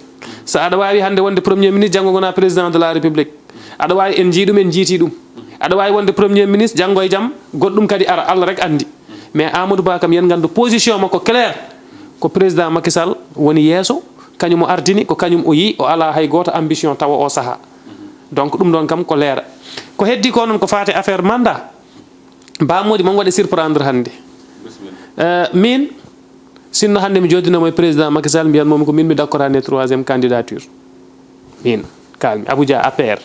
So aɗa waawi hannde wonde premier ministre, janngo ngonaa président de la république. Aɗa waawi, en njii ɗum, en njiiti ɗum. Aɗa waawi wonde premier ministre, janngo e jam, goɗɗum kadi ara, Allah rek anndi. Mais Amadou Ba kam, yen nganndu position makko clair. Ko président Macky Sall woni yeeso, kañum o ardini, ko kañum o yii, o alaa hay gooto ambition tawa o sahaa. Donc ɗum ɗoon kam ko leera. Ko heddi ko noon ko faati affaire mandat. Ba Mody, mo waɗi surprendre hannde. Bisimilla. Eh, min, sinno hannde mi jooddinooma e président Macky Sall, mbiyan momi ko min mi d'accord e troisième candidature. Min, kalmi, Abuja, A P R.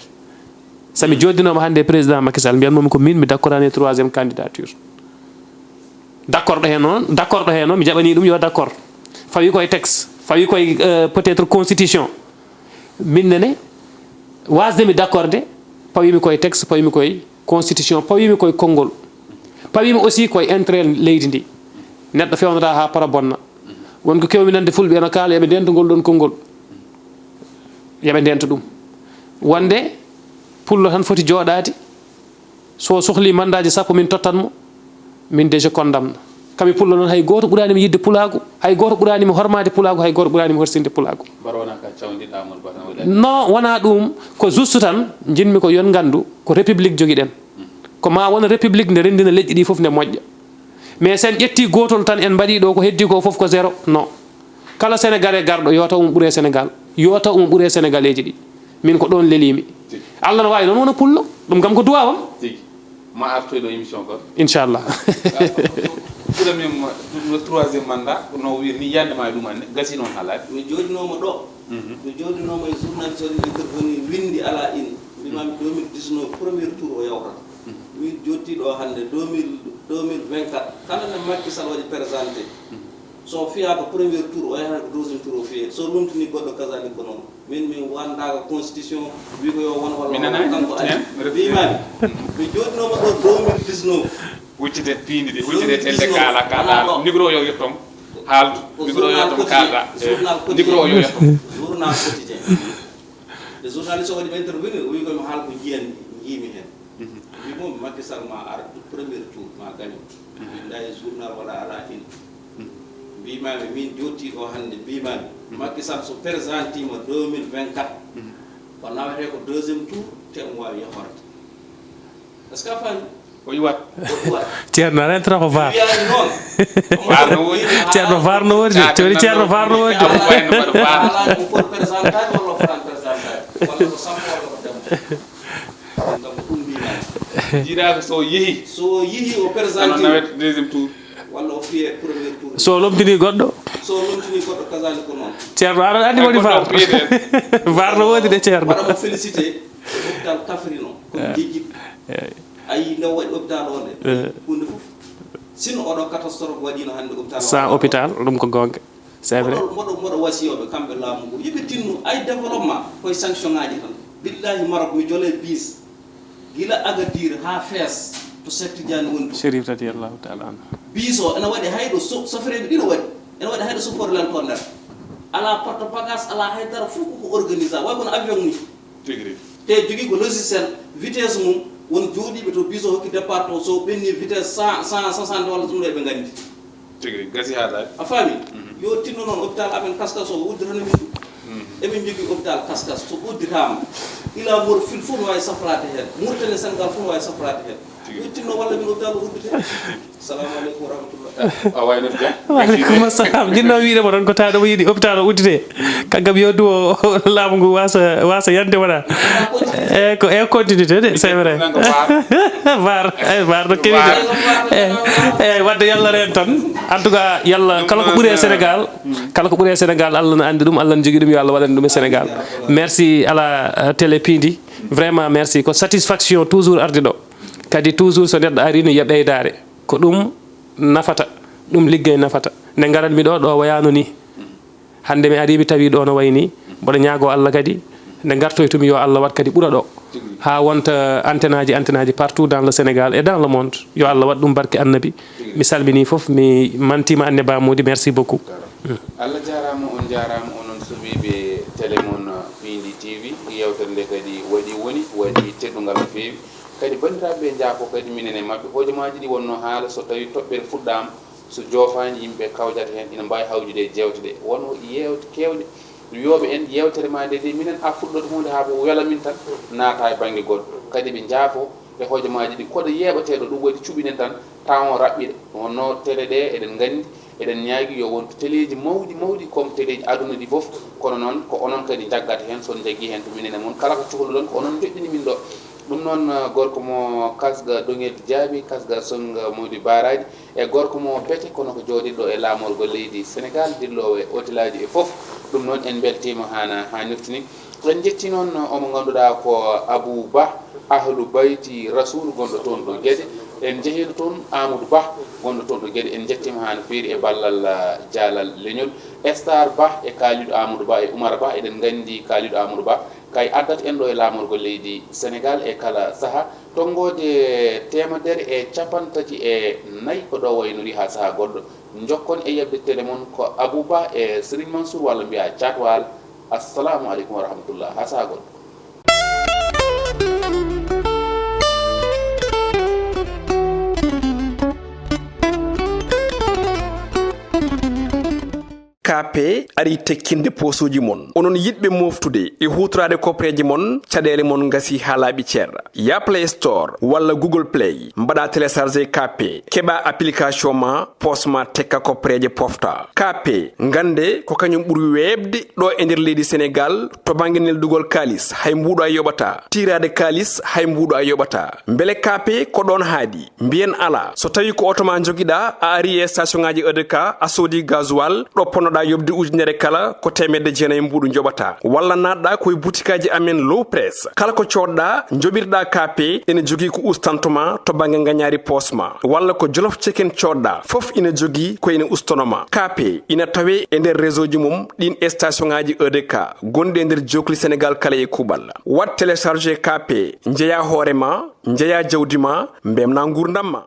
So mi jooddinooma hannde e président Macky Sall, mbiyan momi ko min mi d'accord e troisième candidature. D'accord ɗo heen noon, d'accord ɗo heen noon, mi jaɓanii ɗum, yo d'accord. Fawi koye texte, fawi koye, eh, peut-être constitution. Min nene, waasde mi d'accorde, pawimi koye texte, pawimi koye constitution, pawimi koye konngol. Pawimi aussi koye intérêt leydi ndi. Neɗɗo fewnata haa para bonna. Won ko kewmi nande fulɓe ena kaala, yoɓe ndento ngol ɗon konngol. Yoɓe ndento ɗum. Wonde pullo tan foti jooɗaade. So sohli mandaaji sappo, min tottan mo, min déjà condamne. Kami pullo noon, hay gooto ɓuraani mi yiɗde pulaagu, hay gooto ɓuraani mi hormaade pulaagu, hay gooto ɓuraani mi horsinde pulaagu. Mbar wona ka cawndi ɗamol ba tan waɗi. No, wonaa ɗum, ko juste tan, njiɗmi ko yon nganndu, ko république jogiɗen. Ko ma won république nde renndina leƴƴi ɗi fof nde moƴƴa. Mais so en ƴettii gootol tan, en mbaɗii ɗo ko heddii ko fof ko zéro, non. Kala Sénégalais garɗo, yo taw omo ɓure Sénégal, yo taw omo ɓure Sénégaleeji ɗi. Min ko ɗoon leliimi. Tigi. Allah no waawi noon wona pullo. Ɗum kam ko duwaaw am. Tigi. Ma artoy ɗo émission goɗɗo. Inchallah. Premier mo-, no troisième mandat, no wiir ni yande ma e ɗum anne, gasi noon halaade. Mi jooɗinooma ɗo. Mhm. Mi jooɗinooma e journaliste o intervenir, winndi alaa inde. Mbimami deux mille dix-neuf, premier tour o yawtata. Mhm. Min jooɗti ɗo hannde, deux mille, deux mille vingt-quatre. Kala ne Macky Sall waɗi présenté. Mhm. So fiyaaka premier tour, o yahata ko deuxième tour o fiyee. So lomtini goɗɗo kazalik ko noon. Min, min wanndaaka constitution, wi ko yo won walla. Mi nanaani kanko ɗum, ari. Mbiimaami, mi jooɗinooma ɗo deux mille dix-neuf. Huccite piindi ɗi, huccite tedde kaala, kaala. Micro o yo yetto mo. Haaldu. Micro o yo yetto mo, kaalda. Journal quotidien. Micro o yo yetto mo. Journal quotidien. Nde journaliste o waɗi intervenir, o wi ko mi haal ko njiyan, njiimi heen. Mhm. Wi mo Macky Sall ma ar premier tour, ma gaño. Mhm. Winda e journal wala ala inde. Mhm. Mbiimaami min jooɗti ɗo hannde, mbiimaami. Mhm. Macky Sall so présentima deux mille vingt-quatre, mhm, o nawete ko deuxième tour, te omo waawi yahorde. Est-ce que a faami? O iwat. O iwat. Ceerno, a rentata ko var. Wiyaani noon. Var no woodi. Ceerno, var no woodi. Cooɗi Ceerno, var no woodi. Awa wayno mbaɗa var. Alaa ko foti présentade walla o foti présentade. Walla ko sappo walla ko dembo. Ɗum kam ko ɗum mbiimaami. Jiiɗaa ko so yehi. So yehi o présente. Kono nawet deuxième tour. Walla o fiye premier tour. So lomtini goɗɗo. So lomtini goɗɗo kazali ko noon. Ceerno, aɗa anndi woni var. Var no woodi de, Ceerno. Waɗa mo félicité. Hôpital Kaffrine o, ko jejjit. Eey. A yii nde o waɗi hôpital o nde. Eey. Huunde fof. Sinno oɗo catastrophe waɗiino hannde hôpital o. Sans hôpital, ɗum ko goonga. C'est vrai. Mboɗo, mboɗo, mboɗo wasiyooɓe kamɓe laamu ngu. Yo ɓe tinno, ay développement, koye sanction ŋaaji tan. Billahi Maroc, mi jole bis. Gila Agadir haa Fès, to Cheikh Tidiane woni ɗo. Chérif radiyallahu ta'ala anhu. Bis o, ene waɗi hay ɗo so-, sofereeɓe ɗiɗo waɗi. Ene waɗi hay ɗo chauffeur lanto nder. Alaa porte bagage, alaa hay dara, fof ko organisé. Way kono avion ni. Tigi rigi. Te jogii ko logiciel, vitesse mum, won jooɗiiɓe to bis o hokki départ to, so ɓenni vitesse cent, cent soixante walla ɗum ɗo eɓe nganndi. Tigi rigi, gasi haa daari. A faami? Mhm. Yo tinno noon hôpital amen Kaskas o, udditana min ɗum. Mhm. Emin njogii hôpital Kaskas, so udditaama, ila Mor fil fof no waawi safraade heen. Mauritanie, Sénégal fof no waawi safraade heen. Yettinno walla min hopitaal o uddite. Salamu aleykum wa rahmatullah. A wayno Dia. Waaleykum assalam. Jinno wiide mo ɗon ko taɗo mo yiɗi hopitaal o uddite. Kankam yo duwo laamu ngu wasa wasa yande wona. E ko e continuité de c'est vrai. Var ay var no kewi de. E e wadde yalla ren tan. En tout cas yalla kala ko ɓuri e Sénégal. Kala ko ɓuri e Sénégal Allah no andi ɗum, Allah no jogi ɗum, yo Allah waɗan ɗum e Sénégal. Merci ala télé piindi. Vraiment merci, ko satisfaction toujours arde ɗo. Kadi toujours so neɗɗo ari no yiya ɓeydaare, ko ɗum nafata. Ɗum liggey nafata. Nde ngaranmi ɗo ɗo wayano ni. Hande mi ari mi tawi ɗo no wayi ni. Mboɗo ñaago Allah kadi nde gartoytumi yo Allah waɗ kadi ɓura ɗo. Ha wonta antennaji antennaji partout dans le Sénégal et dans le monde. Yo Allah waɗ ɗum barke annabi. Mi salmini fof, mi mantima Anne Ba Mody, merci beaucoup. Allah jarama, on jarama onon suɓiɓe télé mon Piindi T V. Yewtere nde kadi waɗi woni waɗi teddungal no feewi. Kadi banndiraaɓe ɓe njaafo kadi minen e maɓɓe. Hojomaaji ɗi wonnoo haala so tawii toɓɓere fuɗɗaama, so joofaani yimɓe kawjata heen ina mbaawi hawjude e jeewte ɗe. Won yeewte keewɗe yooɓe en yeewtere maa nde de minen a fuɗɗoto huunde haa ko wela min tan naata e bannge goɗɗo. Kadi ɓe njaafo e hojomaaji ɗi koɗo yeeɓateeɗo ɗum waɗi cuɓinen tan tawa on raɓɓiɗe. Wonnoo tele ɗe eɗen nganndi eɗen ñaagi yo wontu teleeji mawɗi mawɗi comme teleeji aduna ɗi fof. Kono noon ko onon kadi njaggata heen, so on njaggii heen ko minen e mon kala ko cohluɗon ko onon njoɗɗini min ɗo. Ɗum noon gorko mo kasga doŋel jaabi kasga songa mawɗi baaraaji e gorko mo pete kono ko jooɗiɗo e laamorgo leydi Senegaal dilloowo e otelaaji e fof. Ɗum noon en mbeltiima haana haa nirtini. En njetti noon omo ngannduɗaa ko Abou Bah, Ahlu Bayti Rasul gonɗo toon ɗo Gede. En njehiino toon Amadou Bah gonɗo toon ɗo Gede. En njettiima haa no feeri e ballal jaalal leñol. Estar Bah e Kaalidu Amadou Bah e Umar Bah, eɗen nganndi Kaalidu Amadou Bah kay addat en ɗo e laamorgo leydi Senegaal e kala saha. Tonngoode teemedere e capanɗe tati e nayi ko ɗo waynori haa saha goɗɗo. Njokkon e yeɓde tele mon ko Abou Bah e Serigne Mansour walla mbiya Thiat Wal. Assalamu aleykum wa rahmatullah. Haa saha goɗɗo. Kaape arii tekkinde poosuuji mon. Onon yiɗɓe mooftude e huutoraade kopreeje mon, caɗeele mon ngasii haa laaɓi cer. Yah Play Store walla Google Play, mbaɗaa télécharger Kaape, keɓaa application maa, poos maa tekka kopreeje pofta. Kaape, nganndee ko kañum ɓuri weeɓde ɗoo e nder leydi Senegaal to bannge neldugol kaalis, hay mbuuɗu a yoɓataa. Tiiraade kaalis, hay mbuuɗu a yoɓataa. Mbele Kaape ko ɗoon haaɗi? Mbiyen alaa. So tawii ko oto maa njogiɗaa, a arii e station ŋaaji E D K, a soodii gasoil, ɗo ponnoɗaa yoɓde ujunere kala, ko teemedde jeenayi mbuuɗu njoɓataa. Walla naatɗaa ko e butikaaji amen Low Press. Kala ko coodɗaa, njoɓirɗaa Kaape, ene jogii ko ustantoo ma to bannge ngañaari poos ma. Walla ko Jolof Chicken coodɗaa, fof ina jogii ko ene ustanoo ma. Kaape ina tawee e nder réseau ji mum ɗiin station ŋaaji E D K gonɗi e nder jookli Senegaal kala e kuuɓal. Waɗ télécharger Kaape, njeyaa hoore ma, njeyaa jawdi ma, mbeltinaa nguurndam ma.